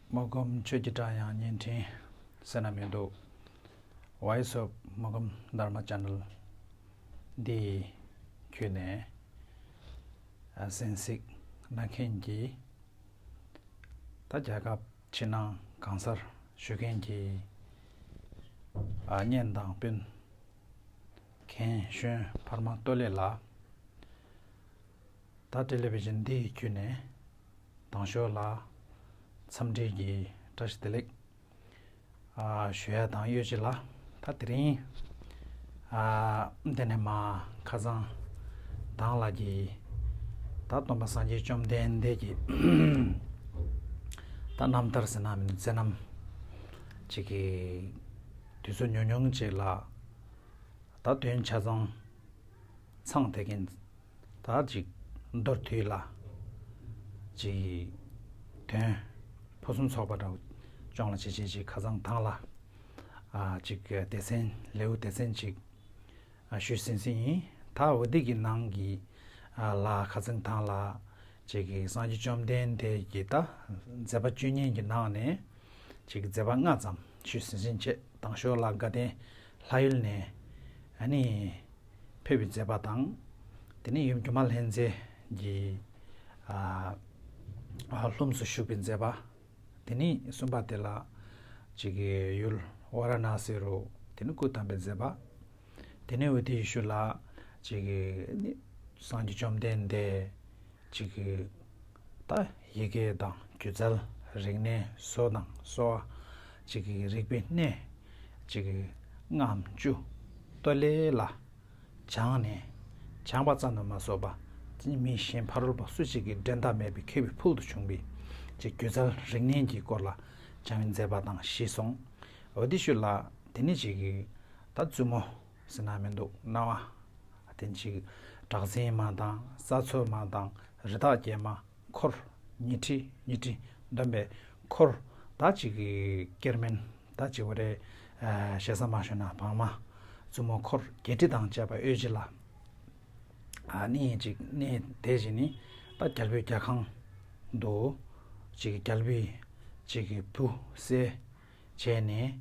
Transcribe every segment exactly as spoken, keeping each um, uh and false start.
སྨོན་ལམ་ཆོས་ཀྱི་སྒྲ་དབྱངས་བརྙན་འཕྲིན་ཟེར་ན་མི་འདུག Voice of Mogum Dharma Channel འདི་བརྒྱུད་ནས་གསན་གཟིགས་གནང་མཁན་གྱི་ད་རྒྱལ་ཁབ་ཕྱི་ནང་གང་སར་བཞུགས་མཁན་གྱི་གཉེན་དང་སྤུན། རྒན་གཞོན་ཕ་མ་ལྟོ་ལས་ལ། ད་ཊེ་ལི་བི་ཤན་འདི་ཡི་བརྒྱུད་ནས་དང་ཤོག་ལ་འཚམས་འདྲི་གི་བཀྲ་ཤིས་བདེ་ལེགས་ཨ་ཞུ་ཡ་དང་གཡོ་ཅི་ལ། ད་དེ་རིང་ཨ་འདི་ནས་མ་ཁ་སང་དང་ལ་གི་ད་སྟོན་པ་སངས་རྒྱས་བཅོམ་ལྡན་འདས་ཀྱི་ད་རྣམ་ཐར་ཟེར་ན་མིན་མཛད་རྣམ་ཅིག་གི་དུས་ཚོད་ཉུང་ཉུང་ཅིག་ལ་ད་དོན་ཆ་ཚང་ཚང་དེ་གིན། ད་ཅིག་མདོར་བསྡུས་ལ་ཅིག་དོན་ཕུན་སུམ་ཚོགས་པ་འདྲ་བོ་སྐྱོང་ལ་བྱེད་བྱེད་ཅིག་ཁ་སང་དང་ལ་ཨ་ཅིག་སྡེ་ཚན་ལེའུ་སྡེ་ཚན་ཅིག་ཨ་ཞུས་ཟིན་ཟིན་ཡིན། ད་འོ་འདི་གི་ནང་གི་ཨ་ལ་ཁ་སང་དང་ལ་ཅིག་གི་སངས་རྒྱས་བཅོམ་ལྡན་འདས་ཀྱི་ད་མཛད་པ་བཅུ་གཉིས་ཀྱི་ནང་ནས་ཅིག་མཛད་པ་ལྔ་ཙམ་ཞུས་ཟིན་ཟིན་བྱས། དང་ཤོག་ལ་དགའ་ལྡན་ལྷ་ཡུལ་ནས་ཨ་ནི་ཕེབས་པའི་མཛད་པ་དང་། དེ་ནས་ཡུམ་སྒྱུ་མ་ལྷ་མཛེས་ཀྱི་ཨ་ཨ་ལྷུམས་སུ་ཞུགས་པའི་མཛད་པ། དེ་ནས་གསུམ་པ་དེ་ལ་ཅིག་གི་ཡུལ་ཝཱ་ར་ཎཱ་སི་རུ་དེ་ནས་སྐུ་བལྟམས་པའི་མཛད་པ། དེ་ནས་འོ་དེའི་ཤུལ་ལ་ཅིག་གི་ནི་སངས་རྒྱས་བཅོམ་ལྡན་འདས་ཅིག་གི་ད་ཡི་གེ་དང་སྒྱུ་རྩལ་རིག་གནས་བཟོ་དང་གསོ་བ་ཅིག་གི་རིག་པའི་གནས་ཅིག་གི་ལྔའམ་བཅུ་ལྟོ་ལས་ལ་སྦྱངས་ནས་སྦྱངས་པ་ཙམ་དུ་མ་ཟད་པ་ཅིག་མི་གཞན་ཕ་རོལ་པོ་སུ་ཞིག་གིས་འགྲན་ཟླ་མེད་པའི་མཁས་པའི་ཕུལ་དུ་བྱུང་བའི་ཅིག་སྒྱུ་རྩལ་རིག་གནས་ཀྱི་སྐོར་ལ་སྦྱང་བའི་མཛད་པ་དང་བཞི་སོང་། འོ་དེའི་ཤུལ་ལ་དེ་ནས་ཅིག་གི་ད་བཙུན་མོ་ཟེར་ན་མི་འདུག་སྣང་བ་དེ་ཅིག་གྲགས་འཛིན་མ་དང་ས་འཚོ་མ་དང་རི་དྭགས་རྒྱལ་མ། འཁོར་ཉི་ཁྲི་ཉི་ཁྲི་འདོན་པའི་འཁོར་ད་ཅིག་གི་སྐྱེར་མིན་ད་ཅིག་བ་རེ་ཞེ་ས་མ་ཞུ་ན་བག་མ་བཙུན་མོ་འཁོར་བརྒྱད་ཁྲི་དང་བཅས་པ་གཡོས་ཅི་ལ། ཨ་ནི་ཅིག་ནི་དེ་བཞིན་ནི་ད་རྒྱལ་པོའི་རྒྱལ་ཁང་དུ་ཅིག་རྒྱལ་པོའི་ཅིག་གི་བུ་སྲས་བྱས་ནས།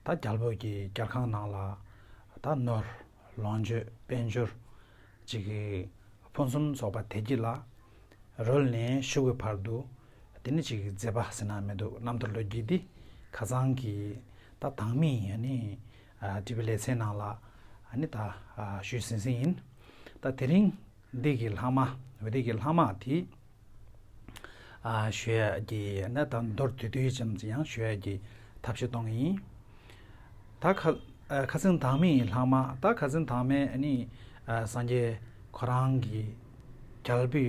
ད་རྒྱལ་པོ་གི་རྒྱལ་ཁང་ནང་ལ་ད་ནོར་ལོངས་སྤྱོད་དཔལ་འབྱོར་ཅིག་གི་ཕུན་སུམ་ཚོགས་པ་དེ་གྱི་ལ་རོལ་ནས་བཞུགས་པའི་བར་དུ་དེ་ནི་ཅིག་གི་མཛད་པ་ཟེར་ན་མི་འདུག་རྣམ་ཐར་ལོ་རྒྱུས་འདི་ཁ་སང་གི་ད་དང་མིན་ཡང་ནི་བྲིས་པའི་ལེ་ཚན་ནང་ལ་ནི་ད་ཞུས་ཟིན་ཟིན་ཡིན། ད་དེ་རིང་འདི་གི་ལྷག་མ་འོ་འདི་གི་ལྷག་མ་དེ། ཨ་ཞུ་ཡ་གི་ན་ད་མདོར་བསྡུས་བསྡུས་ཙམ་ཅིག་ཡང་ཞུ་ཡ་གི་ཐབས་ཤེས་གཏོང་གི་ཡིན། ད་ཁ་ཨ་ཁ་སང་དང་མིན་ལྷག་མ་ད་ཁ་སང་དང་མིན་ནི་ཨ་སངས་རྒྱས་ཁོ་རང་གི་རྒྱལ་པོའི་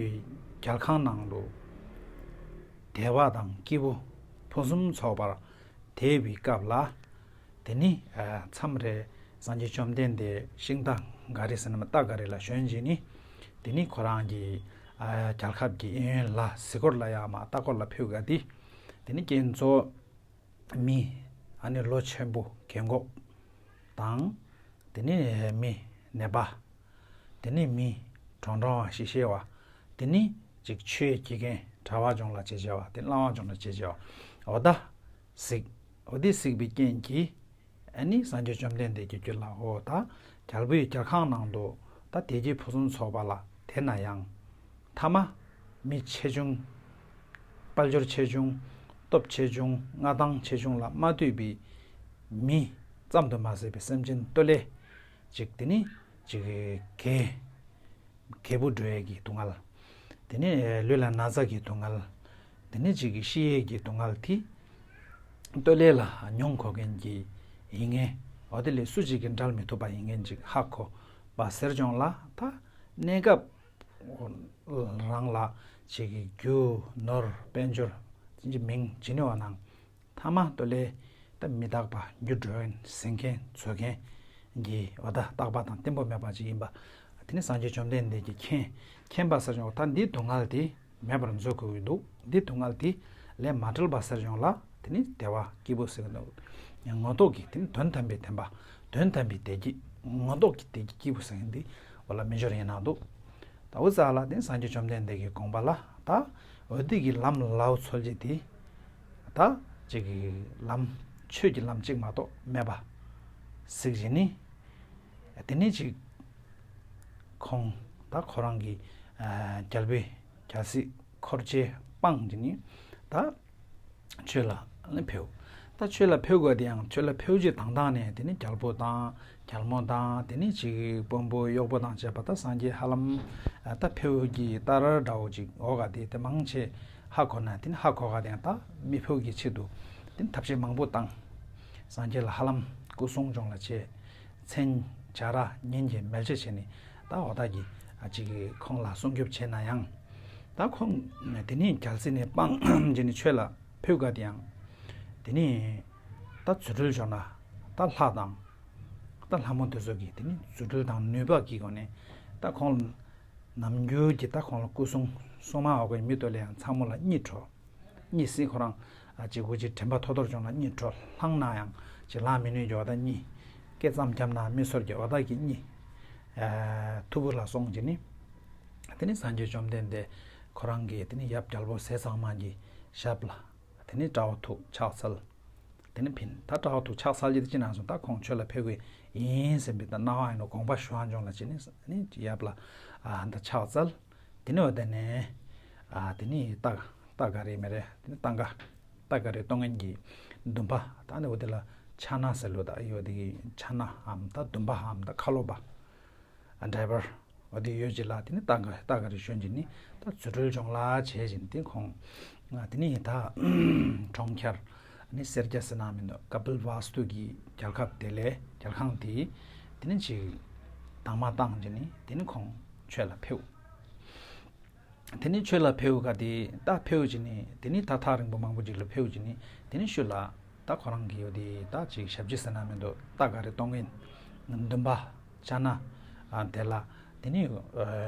རྒྱལ་ཁང་ནང་དུ་བདེ་བ་དང་སྐྱིད་པོ་ཕུན་སུམ་ཚོགས་པར་དེ་བའི་སྐབས་ལ། དེ་ནི་མཚམས་རེ་སངས་རྒྱས་བཅོམ་ལྡན་འདས་ཤིང་རྟ་འགའ་རེ་ཟེར་ན་མ་རྟ་འགའ་རེ་ལ་ཞོན་རྗེས་ནི། དེ་ནི་ཁོ་རང་གི་རྒྱལ་ཁབ་ཀྱི་གཡས་གཡོན་ལ་གཟིགས་སྐོར་ལ་ཡང་མ་ལྟ་སྐོར་ལ་ཕེབས་ག་དེ། དེ་ནི་རྐྱེན་གཙོ་མི་ཨ་ནི་ལོ་ཆེན་པོ་རྒན་གོག་དང་། དེ་ནི་མི་ནད་པ། དེ་ནས་མི་གྲོང་གྲོང་བ་ཞིག་ཤེས་བ། དེ་ནས་ཅིག་ཆོས་དགེ་རྒན་གྲྭ་བ་སྦྱོང་ལ་བྱེད་བྱ་བ་དེ་བླ་བ་སྦྱོང་ལ་བྱེད་བྱ་བ། འོ་ད་གཟིགས། འོ་དེ་གཟིགས་པའི་རྐྱེན་གྱིས་ཨ་ནི་སངས་རྒྱས་བཅོམ་ལྡན་འདས་ཀྱི་རྒྱུད་ལ་འོ་ད་རྒྱལ་པོའི་རྒྱལ་ཁང་ནང་དུ་ད་དེ་གྱད་ཕུན་སུམ་ཚོགས་པ་ལ་དེ་ན་ཡང་། ཐ་མ་མི་ཆེ་ཆུང་། དཔལ་འབྱོར་ཆེ་ཆུང་། སྟོབས་ཆེ་ཆུང་མངའ་ཐང་ཆེ་ཆུང་ལ་མ་ལྟོས་པའི་མི་ཙམ་དུ་མ་ཟད་པའི་སེམས་ཅན་ལྟོ་ལས་ཅིག་དེ་ནི་ཅིག་གི་གད་གད་བུ་འགྲོ་ཡས་ཀྱི་སྡུག་བསྔལ། དེ་ནི་ལུས་ལ་ན་ཚ་གི་སྡུག་བསྔལ། དེ་ནི་ཅིག་གི་ཤི་ཡས་ཀྱི་སྡུག་བསྔལ་དེ་ལྟོ་ལས་ལ་མྱོང་གོ་མཁན་གྱི་ཡིན་ངེས། འོ་དེ་ལས་སུ་ཅིག་གིས་བྲལ་མི་ཐུབ་པ་ཡིན་མཁན་ཅིག་ཧ་གོ་བ་ཟེར་བྱུང་ལ་ད་གནས་སྐབས་རང་ལ་ཅིག་གི་རྒྱུ་ནོར་དཔལ་འབྱོར་ཅིག་མིང་ཇི་ནི་བ་ནང་། ཐ་མ་ལྟོ་ལས་ད་མི་རྟག་པ་འགྱུར་འགྲོ་མཁན་ཟིན་མཁན་འཚོ་མཁན་གྱི་འོ་ད་རྟག་པ་དང་བརྟན་པོ་མེད་པ་ཅིག་ཡིན་པ། དེ་ནི་སངས་རྒྱས་བཅོམ་ལྡན་འདས་ཀྱིས་མཁྱེན་མཁྱེན་པ་ཟེར་བྱུང་ད་འདིའི་སྡུག་བསྔལ་དེ་མེད་པར་མཛོད་དགོས་ཀྱི་འདུག་འདིའི་སྡུག་བསྔལ་དེ་ལས་མ་བྲལ་བ་ཟེར་བྱུང་ལ་དེ་ནི་བདེ་བ་སྐྱིད་པོ་ཟེར་གྱི་འདུག་ངོ་ཐོག་གི་དེ་ནི་དོན་དམ་པའི་བདེན་པ། དོན་དམ་པའི་བདེ་སྐྱིད་ངོ་ཐོག་གི་བདེ་སྐྱིད་སྐྱིད་པོ་ཟེར་མཁན་འདི་འོ་ལ་མི་འབྱོར་ཡིན་ན་འདུག་ད་འུ་ཙ་ལ་དེ་ནི་སངས་རྒྱས་བཅོམ་ལྡན་འདས་ཀྱི་དགོངས་པ་ལ་ད་འོ་འདི་གི་ལམ་ལའོ་ཚོལ་རྗེས་དེ། ད་ཅིག་གི་ལམ་ཆོས་ཀྱི་ལམ་གཅིག་མ་གཏོགས་མེད་པ་གཟིགས་བྱས་ནི། དེ་ནས་ཅིག་ཁོང་ད་ཁོ་རང་གི་རྒྱལ་པོའི་རྒྱལ་སྲིད་འཁོར་བཅས་སྤངས་བྱས་ནི་ད་ཆོས་ལ་ཕེབས། ད་ཆོས་ལ་ཕེབས་དགོས་དེ་ཡང་ཆོས་ལ་ཕེབས་རྗེས་དང་དང་ནས་དེ་ནི་རྒྱལ་པོ་དང་རྒྱལ་མོ་དང་དེ་ནི་ཅིག་དཔོན་པོ་གཡོག་པོ་དང་བཅས་པ་ད་སངས་རྒྱས་ཧ་ལམ་ད་ཕེབས་ཀྱི་ད་ར་འདྲ་བོ་ཅིག་འོ་ག་དེ་དེ་མང་ཆེ་ཧ་གོ་ན་དེ་ནི་ཧ་གོ་ག་དེ་ཡང་ད་མི་ཕེབས་ཀྱི་ཆེད་དུ་དེ་ནི་ཐབས་ཤེས་མང་པོ་བཏང་། སངས་རྒྱས་ལ་ཧ་ལམ་སྐུ་སྲུང་སྦྱོང་ལ་བྱས། མཚན་བྱ་ར་ཉིན་གྱི་མེལ་ཆེ་བྱས་ནས་ད་འོ་ད་ཀྱི་ཅིག་ཁོང་ལ་སྲུང་སྐྱོབ་བྱས་ན་ཡང་། ད་ཁོང་དེ་ནས་རྒྱལ་སྲིད་ནས་སྤངས་བྱས་ནས་ཆོས་ལ་ཕེབས་ག་དེ་ཡང་། དེ་ནས་ད་རྫུ་འཕྲུལ་བྱུང་ན་ད་ལྷ་དང་། ད་ལྷ་མོ་དེ་ཚོ་གིས་དེ་ནས་རྫུ་འཕྲུལ་དང་ནུས་པ་གི་སྒོ་ནས་ད་ཁོང་ནམ་རྒྱུན་གྱི་ད་ཁོང་ལ་སྐུ་སྲུང་སྲུང་མ་འོག་གི་མི་དོ་ལ་ཡང་ཚང་མོ་ལ་གཉིད་བྲོ། གཉིད་སད། ཁོ་རང་ཅིག་གུ་ཅིག་དྲན་པ་ཐོར་ཐོར་བྱུང་ན་གཉིད་བྲོ། ལྷང་ན་ཡང་ཅིག་ལངས་མི་ནུས་ཀྱི་འོ་ད་གཉིད། སྐད་ཙམ་བརྒྱབ་ན་མི་ཚོར་གྱི་འོ་ད་ཀྱི་གཉིད། ཐུབ་པོ་ལ་སོང་བྱས་ནི། དེ་ནི་སངས་རྒྱས་བཅོམ་ལྡན་འདས་ཁོ་རང་གིས་དེ་ནི་ཡབ་རྒྱལ་པོ་ཟས་གཙང་མ་གི་ཞབས་ལ། དེ་ནི་དགྲ་བོ་ཐུག་ཕྱག་འཚལ། དེ་ནི་ཕིན་ད་དགྲ་བོ་ཐུག་ཕྱག་འཚལ་གྱི་དེ་ཅི་ན་སོང་ད་ཁོང་ཆོས་ལ་ཕེབས་ཀྱི་ཡིན་ཟེར་བའི་ད་སྣང་བ་ཡིན་ནོ་དགོངས་པ་ཞུ་བ་འབྱུང་ལ་བྱས་ནི་ཡབ་ལ་ཨ་ད་ཕྱག་འཚལ། དེ་ནི་འོ་དེ་ནས་ཨ་དེ་ནི་རྟ་རྟ་ག་རེ་མེ་རེ་དེ་ནི་རྟ་འགའ་རྟ་ག་རེ་གཏོང་མཁན་གྱི་འདུན་པ་ད་ནི་འོ་དེ་ལ་ཕྱག་ན་ཟེར་ལོ་ད་ཡོད་དེ་གི་ཕྱག་ན་འམ་ད་འདུན་པ་འམ་ད་ཁ་ལོ་པ། ཨ་ཌའི་བར་འོ་དེ་ཡོད་ཅིག་ལ་དེ་ནི་རྟ་ག་རྟ་ག་རེ་ཞོན་གྱི་ནི་ད་རྫུ་འཕྲུལ་སྦྱོང་ལ་བྱས་བཞིན་དེ་ཁོང་དེ་ནི་ད་གྲོང་ཁྱེར་ནི་སེར་སྐྱ་ཟེར་ན་མི་འདུག་ཀ་པིལ་ཝཱ་སྟུ་གི་རྒྱལ་ཁབ་དེ་ལས་རྒྱལ་ཁང་དེ་དེ་ནི་ཅིག་དྭངས་མ་བཏང་གྱི་ནི་དེ་ནི་ཁོང་ཆོས་ལ་ཕེབས། དེ་ནི་ཆོས་ལ་ཕེབས་ག་དེ་ད་ཕེབས་ཀྱི་ནི་དེ་ནི་ད་ཐག་རིང་པོ་མང་པོ་ཅིག་ལ་ཕེབས་ཀྱི་ནི་དེ་ནི་ཤུལ་ལ་ད་ཁོ་རང་གི་ཡོད་དེ་ད་ཅིག་ཞབས་ཕྱི་ཟེར་ན་མི་འདུག་རྟ་ག་རེ་གཏོང་མཁན་འདུན་པ་ཅ་ན་དེ་ལ་དེ་ནི་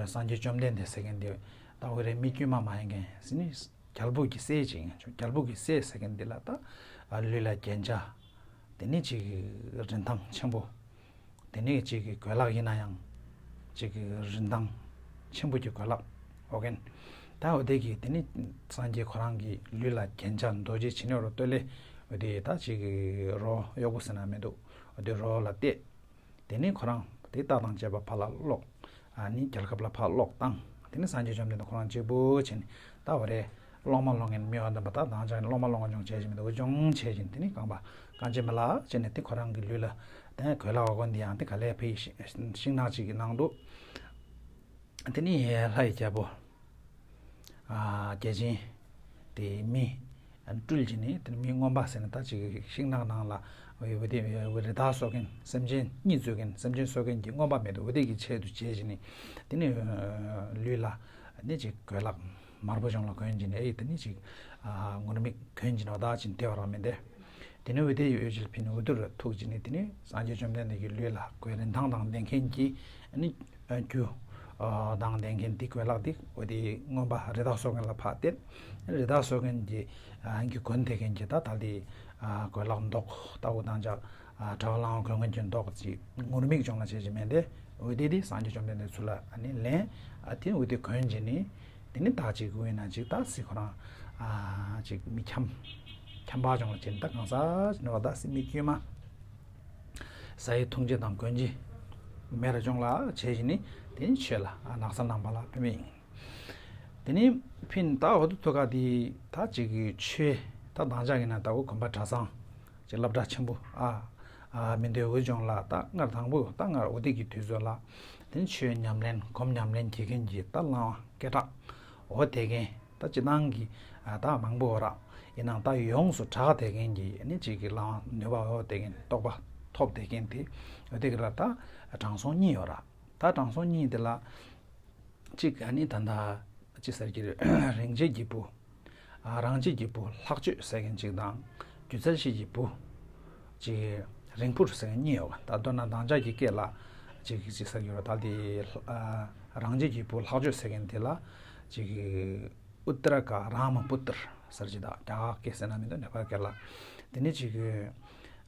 སངས་རྒྱས་བཅོམ་ལྡན་འདས་ཟེར་མཁན་དེ་ད་འོ་རེ་མི་དཀྱུས་མ་མ་ཡིན་མཁན་ཟེར་ནི་རྒྱལ་པོ་གི་སྲས་ཅིག་ཡིན་ཆོག་རྒྱལ་པོ་གི་སྲས་ཟེར་མཁན་དེ་ལ་ད་ལུས་ལ་རྒྱན་ཆ་དེ་ནི་ཅིག་རིན་ཐང་ཆེན་པོ། དེ་ནས་གཅིག་གི་གོས་ལག་ཡིན་ན་ཡང་གཅིག་གི་རིན་ཐང་ཆེན་པོ་གྱི་གོས་ལག་འོ་གན། ད་འོ་དེ་གི་དེ་ནི་སངས་རྒྱས་ཁོ་རང་གི་ལུས་ལ་རྒྱན་ཆ་རྡོ་རྗེ་ཕྱི་ནས་རོ་སྟོད་ལས་འོ་དེ་ད་གཅིག་གི་རོ་གཡོག་པོ་ཟེར་ན་མི་འདུག་འོ་དེ་རོ་ལ་གཏད། དེ་ནས་ཁོ་རང་དེ་རྟ་དང་བཅས་པ་ཕར་ལ་སློག་ཨ་ནི་རྒྱལ་ཁབ་ལ་ཕར་སློག་བཏང་། དེ་ནས་སངས་རྒྱས་བཅོམ་ལྡན་འདས་ཁོ་རང་གཅིག་པུ་བྱས་ནས་ད་འོ་རེད། སློབ་མ་སློབ་མཁན་མི་འོ་དམ་པ་དག་དང་ཅག་ནི་སློབ་མ་སློབ་མཁན་སྦྱོང་བྱས་བཞིན་དུ་སྦྱོང་བྱས་བཞིན་དེ་ནི་རྐང་པ་རྐང་རྗེས་མ་ལ་བྱས་ནས་དེ་ཁོ་རང་གི་ལུས་ལ་དེ་གོས་ལ་འོ་གོན་དེ་ཡང་དེ་ག་ལས་ཕེ་ཤིང་ནགས་ཅིག་གི་ནང་དུ་དེ་ནི་ལྷ་ཡི་རྒྱལ་པོ་ཨ་རྒྱལ་ཆེན་དེ་མི་སྤྲུལ་གྱི་ནི་དེ་ནི་མི་རྔོན་པ་ཟེར་ནི་ད་ཅིག་ཤིང་ནགས་ནང་ལ་འོ་དེ་རི་དྭགས་གསོ་མཁན་སེམས་ཅན་གཉིད་སོས་མཁན་སེམས་ཅན་གསོ་མཁན་གྱི་རྔོན་པ་མེད་དུ་འོ་དེ་གི་ཆེད་དུ་བྱས་བཞིན་ནི་དེ་ནི་ལུས་ལ་ནི་ཅིག་གོས་ལག་དམར་པོ་གཞུང་ལ་གོན་གྱིན་ཨེ་དེ་ནི་ཅིག་ཨ་ངུར་སྨྲིག་གོན་གྱིན་འོ་ད་ཅིན་དེ་བ་རང་མིན་ཏེ། དེ་ནི་འོ་དེ་ཡི་འོད་ཞལ་ཕིན་འོ་དུ་རུ་ཐུག་གྱིན་ནི་དེ་ནི་སངས་རྒྱས་བཅོམ་ལྡན་འདས་ཀྱི་ལུས་ལ་གོས་རིན་ཐང་དང་ལྡན་མཁན་གྱི་ནི་རྒྱུ་དང་ལྡན་མཁན་དེ་གོས་ལག་དེ་འོ་དེ་རྔོན་པ་རི་དྭགས་གསོ་མཁན་ལ་ཕར་སྟེར། རི་དྭགས་གསོ་མཁན་གྱི་གྱི་གོན་དེ་མཁན་གྱི་ད་ད་དེ་གོས་ལག་མདོག་ལྟ་བུ་དང་ཅག་གྲྭ་པ་ལའང་གོན་མཁན་གྱི་མདོག་ཅིག་ངུར་སྨྲིག་གཞུང་ལ་བྱེད་ཀྱི་མེད་དེ། འོ་དེ་དེ་སངས་རྒྱས་བཅོམ་ལྡན་འདས་ཚུལ་ལ་ཨ་ནི་ལེན། ཨ་དེ་འོ་དེ་གོན་གྱིན་ནི་དེ་ནི་ད་ཅིག་དབུས་ན་ཅིག་ད་སི་ཁོ་རང་ཨ་ཅིག་མི་འཁྱམ་འཁྱམ་པ་གཞུང་ལ་བྱེད་ད་གང་ཟག་ཅིག་ནི་བ་ད་སི་མི་དཀྱུས་མ་ས་ཡི་ཐུང་ཅེ་དང་གོན་ཅེ་མེ་ར་གཞུང་ལ་བྱེད་ཀྱིན་ནི་དེ་ནི་ཆོས་ལ་ཨ་ནགས་ཚལ་ནང་པ་ལ་ཕེབས་མི་ཡིན། དེ་ནི་ཕིན་ད་འོ་དུ་ཐུ་ཀ་དེ་ད་ཅིག་གི་ཆོས་ད་དང་ཅག་ཡིན་ན་ད་འོ་དགོན་པ་གྲྭ་ཚང་ཅིག་སློབ་གྲྭ་ཆེན་པོ་ཨ་ཨ་མི་འདོད་འོད་སྦྱོང་ལ་ད་སྔར་དང་པོ་ད་སྔར་འོ་དེ་གི་དུས་ཚོད་ལ་དེ་ནི་ཆོས་ཉམས་ལེན་སྒོམ་ཉམས་ལེན་བྱེད་མཁན་གྱི་ད་བླ་མ་སྐད་གྲགས་འོ་དེ་མཁན་ད་སྤྱི་བཏང་གི་ཨ་ད་མང་པོ་འོ་ར་ཡིན་ནའང་ད་ཡོངས་སུ་གྲགས་དེ་མཁན་གྱི་ནི་ཅིག་གི་བླ་མ་ནུས་པ་འོ་དེ་མཁན་རྟོགས་པ་ཐོབ་དེ་མཁན་དེ་འོ་དེ་གི་ལ་ད་དྲང་སྲོང་གཉིས་ཡོད་ར། ད་དྲང་སྲོང་གཉིས་དེ་ལ་གཅིག་ཨ་ནི་ད་ལྟ་ཅི་ཟེར་གྱི་རེད། རིན་ཆེན་གྱི་བུ། ཨ་རང་བྱེད་ཀྱི་བུ་ལྷག་སྤྱོད་ཟེར་མཁན་གཅིག་དང་སྒྱུ་རྩལ་ཤེས་ཀྱི་བུ་ཅིག་རིང་སྤུར་ཟེར་མཁན་གཉིས་ཡོད་པ། ད་མདོར་ན་དང་ཅག་གི་སྐད་ལ་ཅིག་ཅི་ཟེར་གྱི་རེད། ད་དེ་ཨ་རང་བྱེད་ཀྱི་བུ་ལྷག་སྤྱོད་ཟེར་མཁན་དེ་ལ་ཅིག་ཨུ་ཏྲ་ཀ་རཱ་མ་པུ་ཏྲ་ཟེར་གྱི་ད་རྒྱ་གར་སྐད་ཟེར་ན་མི་འདུག་ནེ་པ་ལ་སྐད་ལ། དེ་ནས་ཅིག་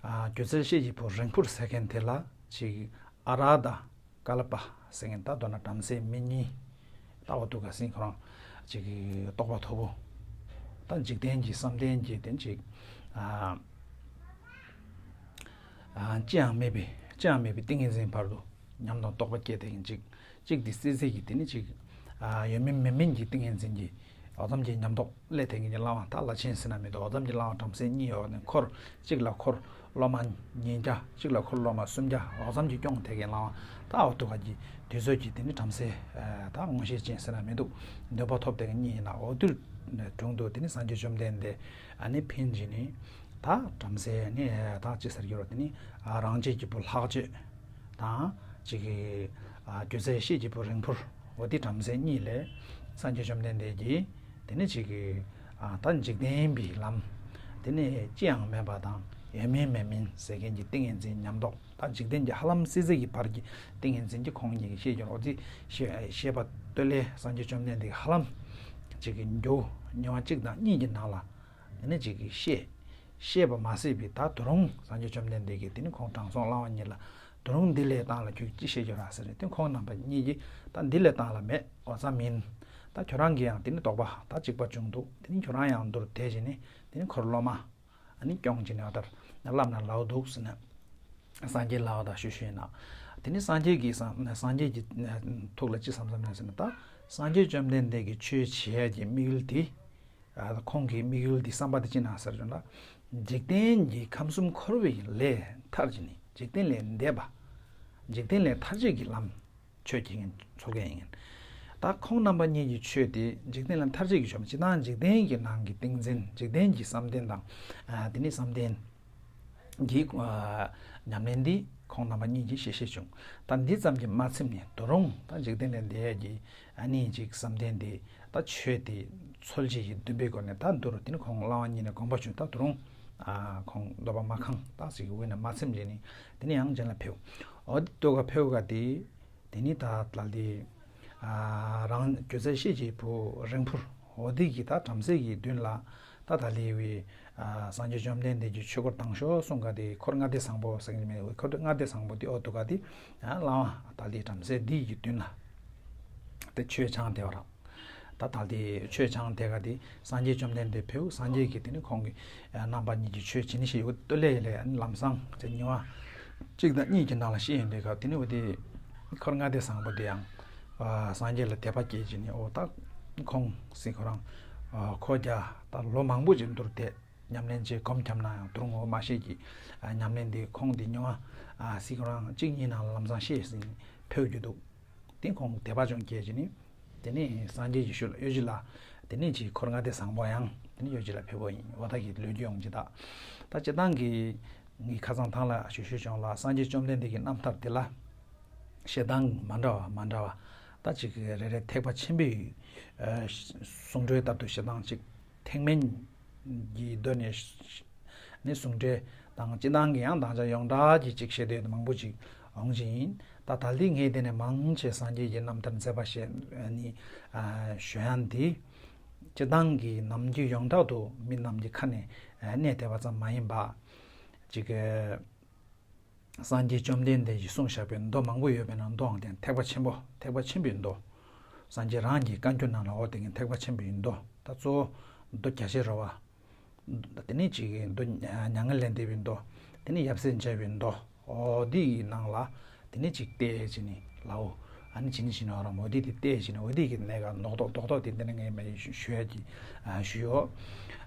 ཨ་སྒྱུ་རྩལ་ཤེས་ཀྱི་བུ་རིང་སྤུར་ཟེར་མཁན་དེ་ལ་ཅིག་ཨ་ར་ད། ཀ་ལ་པ་ཟེར་མཁན་ད་མདོར་ན་བྲམ་ཟེ་མི་གཉིས། ད་འོ་དུ་ག་སིང་ཁོ་རང་ཅིག་གི་རྟོགས་པ་མཐོ་པོ། ད་འཇིག་རྟེན་གྱི་བསམ་གཏན་གྱི་དེ་ཅིག་ཨ་ཨ་ཅི་ཡང་མེད་པའི་ཅི་ཡང་མེད་པའི་ཏིང་ངེ་འཛིན་བར་དུ་ཉམས་དང་རྟོགས་པ་སྐྱེས་དེ་ཡིན་ཅིག་ཅིག་དེ་སྲིད་རྩེ་གི་དེ་ནི་ཅིག་ཨ་ཡོད་མིན་མེད་མིན་གྱི་ཏིང་ངེ་འཛིན་གྱི་འོ་ཙམ་གྱི་ཉམས་རྟོགས་སླད་དེ་གི་བླ་མ་ད་བླ་ཆེན་ཟེར་ན་མི་འདུག་འོ་ཙམ་གྱི་བླ་མ་བྲམ་ཟེ་གཉིས་ཡོད་ནས་འཁོར་གཅིག་ལ་འཁོར་སློབ་མ་ཉིས་བརྒྱ་གཅིག་ལ་འཁོར་སློབ་མ་སུམ་བརྒྱ་འོ་ཙམ་གྱི་སྐྱོང་དེ་གི་བླ་མ་ད་འོ་ཐུག་ག་གི་དུས་ཚོད་ཀྱི་དེ་ནི་བྲམ་ཟེ་ད་མངོན་ཤེས་ཅན་ཟེར་ན་མི་འདུག་འདོད་པ་ཐོབ་དེ་གི་གཉིས་ཡིན་ན་འོ་དུས་དྲུང་དུ་དེ་ནི་སངས་རྒྱས་བཅོམ་ལྡན་འདས་ཨ་ནི་ཕན་གྱི་ནི་ད་བྲམ་ཟེ་ནི་ད་ཅི་ཟེར་གྱི་རོ་དེ་ནི་རང་རྒྱལ་གྱི་བུ་ལྷག་སྤྱོད་དང་ཅིག་གི་སྒྱུ་རྩལ་ཤེས་ཀྱི་བུ་རིང་འཕུར་འོ་དེ་བྲམ་ཟེ་གཉིས་ལས་སངས་རྒྱས་བཅོམ་ལྡན་འདས་ཀྱིས་དེ་ནི་ཅིག་གི་ཨ་ད་འཇིག་རྟེན་པའི་ལམ། དེ་ནི་ཅི་ཡང་མེད་པ་དང་ཡོད་མིན་མེད་མིན་ཟེར་མཁན་གྱི་ཏིང་ངེ་འཛིན་ཉམས་རྟོགས་ད་འཇིག་རྟེན་གྱི་ཧ་ལམ་སྲིད་རྩེ་གི་བར་གྱི་ཏིང་ངེ་འཛིན་གྱི་ཁོང་གཉིས་ཀྱིས་ཤེས་ཀྱང་འོ་དེ་ཤེས་ཤེས་པ་ལྟོས་ལས་སངས་རྒྱས་བཅོམ་ལྡན་འདས་ཀྱིས་ཧ་ལམ་ཅིག་གི་མགྱོགས་ཉི་མ་གཅིག་དང་གཉིས་ཀྱི་ནང་ལ་དེ་ནི་ཅིག་གི་ཤེས་ཤེས་པ་མ་ཟད་པའི་ད་དུ་རུང་སངས་རྒྱས་བཅོམ་ལྡན་འདས་ཀྱིས་དེ་ནི་ཁོང་དྲང་སྲོང་བླ་མ་གཉིས་ལ། དོ་རུང་འདི་ལས་བཏང་ལ་ཁྱོད་ཅི་བཤད་རྒྱུ་ར་ཟེར་རེད་དེ་ཁོང་རྣམ་པ་གཉིས་ཀྱིས་ད་འདི་ལས་བཏང་ལ་མེད་འོ་ཙམ་མིན། ད་ཁྱོད་རང་གིས་ཡང་དེ་ནི་དོགས་པ་ད་གཅིག་པ་བྱུང་འདུག་དེ་ནི་ཁྱོད་རང་ཡང་མདོར་དེ་བྱས་ནས་དེ་ནི་འཁོར་སློབ་མ་ཨ་ནི་སྐྱོང་བྱས་ནས་ཨ་ལྟར་བསླབ་ན་ལའོ་འདུག་ཟེར་ན། སངས་རྒྱས་ལའོ་ད་ཞུ་ཞུས་ན། དེ་ནི་སངས་རྒྱས་ཀྱི་སངས་སངས་རྒྱས་ཀྱི་ཐུགས་ལ་ཅི་བསམ་བསམ་ན་ཟེར་ན་ད་སངས་རྒྱས་བཅོམ་ལྡན་འདས་ཀྱིས་ཆོས་བྱེད་ཡ་གི་དམིགས་ཡུལ་དེ། ཁོང་གི་དམིགས་ཡུལ་འདི་བསམ་པ་དེ་ཅི་ན་ཟེར་བྱུང་ན། འཇིག་རྟེན་གྱི་ཁམས་གསུམ་འཁོར་བའི་ལས་ཐར་གྱི་ནི་འཇིག་རྟེན་ལས་འདས་པ། འཇིག་རྟེན་ལས་ཐར་བྱེད་ཀྱི་ལམ་ཆོས་ཀྱི་འཚོལ་མཁན་ཡིན། ད་ཁོང་རྣམ་པ་གཉིས་ཀྱི་ཆོས་དེ་འཇིག་རྟེན་ལས་ཐར་བྱེད་ཀྱི་ཆོས་ཅི་དང་འཇིག་རྟེན་གྱི་ནང་གི་ཏིང་འཛིན་འཇིག་རྟེན་གྱི་བསམ་གཏན་དང་། དེ་ནི་བསམ་གཏན། གྱི་ཉམས་ལེན་འདི་ཁོང་རྣམ་པ་གཉིས་ཀྱིས་ཤེས་ཤེས་བྱུང་། ད་འདི་ཙམ་གྱིས་མ་ཚིམ་ནས་དོ་རུང་ད་འཇིག་རྟེན་ལས་འདས་ཀྱི་ཨ་ནི་ཅིག་བསམ་གཏན་འདི་ད་ཆོས་དེ་འཚོལ་བྱེད་ཀྱི་འདུན་པའི་སྒོ་ནས་ད་འདུ་རུ་དེ་ནི་ཁོང་བླ་མ་གཉིས་ནས་དགོངས་པ་ཞུ་ད་དོ་རུང་ཁོང་འདོད་པ་མ་ཁེངས་ད་ཟིག་གི་འོད་ནས་མ་ཚིམ་བྱས་ནས་དེ་ནི་ཡང་རྗེས་ལ་ཕེབས། འོ་དེ་ལྟོས་ག་ཕེབས་ག་དེ། དེ་ནི་ད་ལྟ་དེ་རང་སྒྱུ་རྩལ་ཤེས་ཀྱི་བུ་རིང་འཕུར་འོ་དེ་གི་ད་བྲམ་ཟེ་གི་མདུན་ལ་ད་ད་ལི་བའི་སངས་རྒྱས་བཅོམ་ལྡན་འདས་ཀྱི་ཆོས་སྐོར་དང་ཤོག་གསུང་ག་དེ་འཁོར་ལྔ་སྡེ་བཟང་པོ་ཟེར་གྱི་མེད་འཁོར་ལྔ་སྡེ་བཟང་པོ་དེ་འོ་དུ་ག་དེ་བླ་མ་ད་ལི་བྲམ་ཟེ་འདི་ཡི་མདུན་ལ་དེ་ཆོས་འཆང་དེ་བ་རང་། ད་ད་ལྟའི་ཆོས་འཆང་དེ་ག་དེ་སངས་རྒྱས་བཅོམ་ལྡན་འདས་ཕེབས་སངས་རྒྱས་ཀྱིས་དེ་ནི་ཁོང་གི་རྣམ་པ་གཉིས་ཀྱི་ཆོས་བྱིན་ནི་ཞེས་ཡོད་དོ་ལས་ལས་ལམ་སང་དེ་ཉི་མ་གཅིག་དང་གཉིས་ཀྱི་ནང་ལ་ཤེས་ཡོན་དེ་ག་དེ་ནི་འོ་དེ་འཁོར་ལྔ་སྡེ་བཟང་པོ་དེ་ཡང་སངས་རྒྱས་ལ་དད་པ་སྐྱེས་བྱས་ནི་འོ་ད་ཁོང་སྲིད་ཁོ་རང་ཁོ་རྒྱ་ད་ལོ་མང་པོ་ཅིག་འདུར་དེ་ཉམས་ལེན་བྱེད་གོམ་ཁྱམ་ན་ཡང་དུར་ངོ་མ་ཤེས་ཀྱི་ཉམས་ལེན་དེ་ཁོང་དེ་ཉི་མ་སྲིད་ཁོ་རང་གཅིག་གཉིས་ནང་ལ་ལམ་སང་ཤེས་ཟིན་ཕེབས་རྒྱུ་འདུག་དེ་ཁོང་དད་པ་ཅུང་སྐྱེས་ཀྱི་ནི། དེ་ནས་སངས་རྒྱས་ཀྱི་ཤུལ་ལ་གཡོ་སྒྱུ་ལ། དེ་ནས་ཅིག་འཁོར་ལྔ་སྡེ་བཟང་པོ་ཡང་དེ་ནས་གཡོ་སྒྱུ་ལ་ཕེབས་པོ་ཡིན་འོ་ད་གི་ལོས་རྒྱུ་ཡོང་ཅི་ད། ད་སྤྱི་བཏང་གི་ངའི་ཁ་སང་ཐང་ལ་ཞུ་ཞུ་བྱུང་ལ་སངས་རྒྱས་བཅོམ་ལྡན་འདས་ཀྱི་རྣམ་ཐར་དེ་ལ། བཤད་སྟངས་མ་འདྲ་བ་མ་འདྲ་བ། ད་ཅིག་རེ་རེ་ཐེག་པ་ཆེན་པོའི་གསུང་སྒྲོས་ལྟར་དུ་བཤད་སྟངས་ཅིག་ཐེག་དམན་གྱི་མདོ་ནས་ནི་གསུང་འགྲེལ་དང་སྤྱི་བཏང་གི་ཡང་དང་ཆ་ཡོངས་གྲགས་ཀྱི་ཅིག་བཤད་དོན་མང་པོ་ཅིག་འོང་ཅི་ཡིན། ད་ད་ལྟའི་ངས་དེ་ནས་མང་ཆེ་སངས་རྒྱས་ཀྱི་རྣམ་ཐར་མཛད་པ་ཞེས་ནི་ཞུ་ཡང་འདི་སྤྱི་བཏང་གི་ནམ་རྒྱུན་ཡོངས་གྲགས་དུ་མི་རྣམས་ཀྱི་ཁ་ནས་གནས་བསྡད་པ་ཙམ་མ་ཡིན་པ་ཅིག་སངས་རྒྱས་བཅོམ་ལྡན་འདས་ཀྱིས་གསུངས་བཞག་པའི་མདོ་མང་པོ་ཡོད་པའི་ནང་མདོའང་དེ་ཐེག་པ་ཆེན་པོ་ཐེག་པ་ཆེན་པོའི་མདོ། སངས་རྒྱས་རང་གི་བཀའ་འགྱུར་ནང་ལ་འོ་དེ་ངས་ཐེག་པ་ཆེན་པོའི་མདོ་ད་གཙོ་བོ་མདོ་རྒྱ་ཆེར་རོ་བ། དེ་ནས་ཅིག་མདོ་མྱ་ངན་ལས་འདས་པའི་མདོ། དེ་ནས་ཡབ་སྲས་མཇལ་བའི་མདོ། འོ་དེའི་ནང་ལ་དེ་ནས་ཅིག་བལྟས་བྱས་ནས་ལའོ། ཨ་ནི་ཇི་ནི་ཇི་ནི་འོ་ར་མོ་དེ་དེ་བལྟས་བྱས་ནས་འོ་དེ་གི་གནད་འགག་ནོག་ཏོག་ཏོག་ཏོག་དེ་འདི་ནས་ངས་མ་ཞུ་ཞུ་ཡ་གི་ཞུ་ཡོད།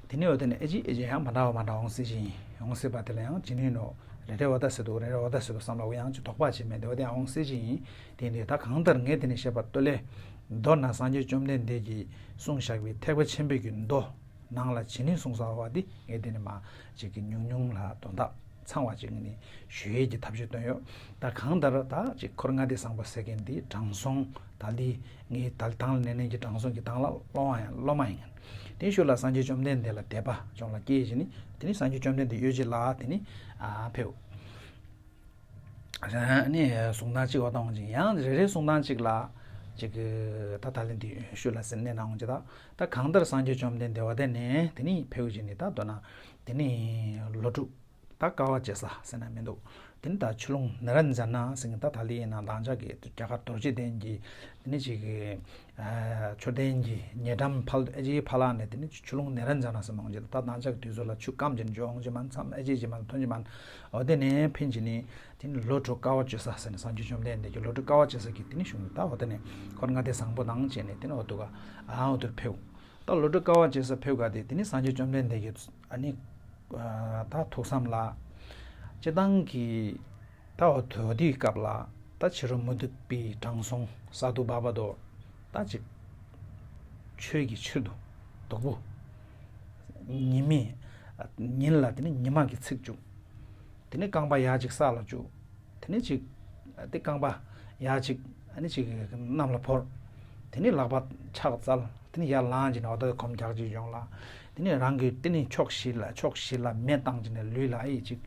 དེ་ནས་འོ་དེ་ནས་ཨེ་ཅི་ཨེ་ཅི་ཡང་མ་འདྲ་བ་མ་འདྲ་འོང་སྲིད་ཅིང་འོང་སྲིད་པ་དེ་ལ་ཡང་ཇི་ནི་ནོ་རེ་རེ་འོ་ད་སྲིད་དུ་རེ་རེ་འོ་ད་སྲིད་དུ་བསམ་ལ་འོ་ཡང་ཅི་དོགས་པ་ཅི་མེད་དེ་འོ་དེ་ཡང་འོང་སྲིད་ཅིང་དེ་འདི་ད་གང་ལྟར་ངས་དེ་ནས་བཤད་པ་ལྟོས་ལས། མདོར་ན་སངས་རྒྱས་བཅོམ་ལྡན་འདས་ཀྱིས་གསུངས་བཞག་པའི་ཐེག་པ་ཆེན་པོའི་གི་མདོ། ནང་ལ་ཇི་ནི་གསུངས་ས་བ་འདི་ངས་འདི་ནི་མ་ཅིག་གི་ཉུང་ཉུང་ལ་དོན་དག་ཚང་བ་ཅིག་ནི་ཞུ་ཡས་ཀྱི་ཐབས་ཤེས་བཏོན་ཡོད། ད་གང་ལྟར་ད་ཅིག་འཁོར་ལྔ་སྡེ་བཟང་པོ་ཟེར་མཁན་འདི་དྲང་སྲོང་ད་འདི་ངའི་ད་དང་ལ་ནས་ནས་ཀྱི་དྲང་སྲོང་གི་དང་ལ་སློབ་མ་ཡང་སློབ་མ་ཡིན། དེ་ཤུལ་ལ་སངས་རྒྱས་བཅོམ་ལྡན་འདས་ལ་དད་པ་ཅུང་ལ་སྐྱེས་བྱས་ནི་དེ་ནི་སངས་རྒྱས་བཅོམ་ལྡན་འདས་གཡོ་སྒྱུ་ལ་དེ་ནི་ཕེབས། ནི་གསུང་སྟངས་གཅིག་བ་དང་ཅིག་ཡང་རེ་རེ་གསུང་སྟངས་གཅིག་ལ་ཅིག་གི་ད་ད་ལན་འདི་ཤུལ་ལ་ཟེར་ནས་ནའང་ཅི་ད་ད་གང་ལྟར་སངས་རྒྱས་བཅོམ་ལྡན་འདས་བ་དེ་ནས་དེ་ནི་ཕེབས་ཀྱི་ནི་ད་མདོར་ན་དེ་ནི་ལོ་དྲུག་ ད་དཀའ་བ་སྤྱད་ས་ཟེར་ན་མི་འདུག་དེ་ནི་ད་ཆུ་ཀླུང་ནི་རན་ཛ་ན་ཟེར་མཁན་ད་ད་ལི་ཡིན་ན་དང་ཅག་གི་རྒྱ་གར་རྡོ་རྗེ་གདན་གྱི་དེ་ནི་ཅིག་གི་མཆོད་རྟེན་གྱི་ཉེ་འགྲམ་ཕལ་ཨེ་ཅེ་ཕ་ལ་ནས་དེ་ནི་ཆུ་ཀླུང་ནི་རན་ཛ་ན་ཟེར་མང་ཅིག་ད་དང་ཅག་གི་དུས་ཚོད་ལ་ཆུ་སྐམ་ཅིག་འཇོང་ཅིག་མ་མཚམས་ཨེ་ཅེ་ཅིག་མ་ཐོན་ཅིག་མ་འོ་དེ་ནས་ཕིན་ཅིག་ནི་དེ་ནི་ལོ་དྲུག་དཀའ་བ་སྤྱོད་ས་ཟེར་ནས་སངས་རྒྱས་བཅོམ་ལྡན་འདས་ཀྱི་ལོ་དྲུག་དཀའ་བ་སྤྱོད་ས་གི་དེ་ནི་གཞུང་ད་འོ་དེ་ནས་འཁོར་ལྔ་སྡེ་བཟང་པོ་དང་བཅས་ནས་དེ་ནི་འོ་དུ་ག་ཨ་འོ་དུར་ཕེབས། ད་ལོ་དྲུག་དཀའ་བ་སྤྱད་ས་ཕེབས་ག་དེ་དེ་ནི་སངས་རྒྱས་བཅོམ་ལྡན་འདས་ཀྱི་ཨ་ནི་ཨ་ད་ཐུགས་བསམ་ལ་སྤྱི་བཏང་གི་ད་འོ་དོ་དེའི་སྐབས་ལ་ད་ཕྱི་རོལ་མུ་སྟེགས་པའི་དྲང་སྲོང་ས་ཏུ་བྷ་བ་དོ་ད་ཅིག་ཆོས་ཀྱི་ཕྱིར་དུ་སྡུག་པོ་ཉི་མའི་ཉིན་ལ་དེ་ནི་ཉི་མ་གི་ཚིག་བཅུག་དེ་ནི་རྐང་པ་ཡ་གཅིག་ས་ལ་བཅུག་དེ་ནི་ཅིག་དེ་རྐང་པ་ཡ་གཅིག་ཨ་ནི་ཅིག་གནམ་ལ་བོར། དེ་ནི་ལག་པ་ཕྱག་བཙལ། དེ་ནི་ཡར་ལངས་ཀྱི་ནི་འོ་ད་གོམ་རྒྱག་ཅིག་ཡོང་ལ། དེ་ནི་རང་གི་དེ་ནི་ཕྱོགས་བཞི་ལ་ཕྱོགས་བཞི་ལ་མེ་བཏང་ཀྱི་ནི་ལུས་ལ་ཨི་ཅིག་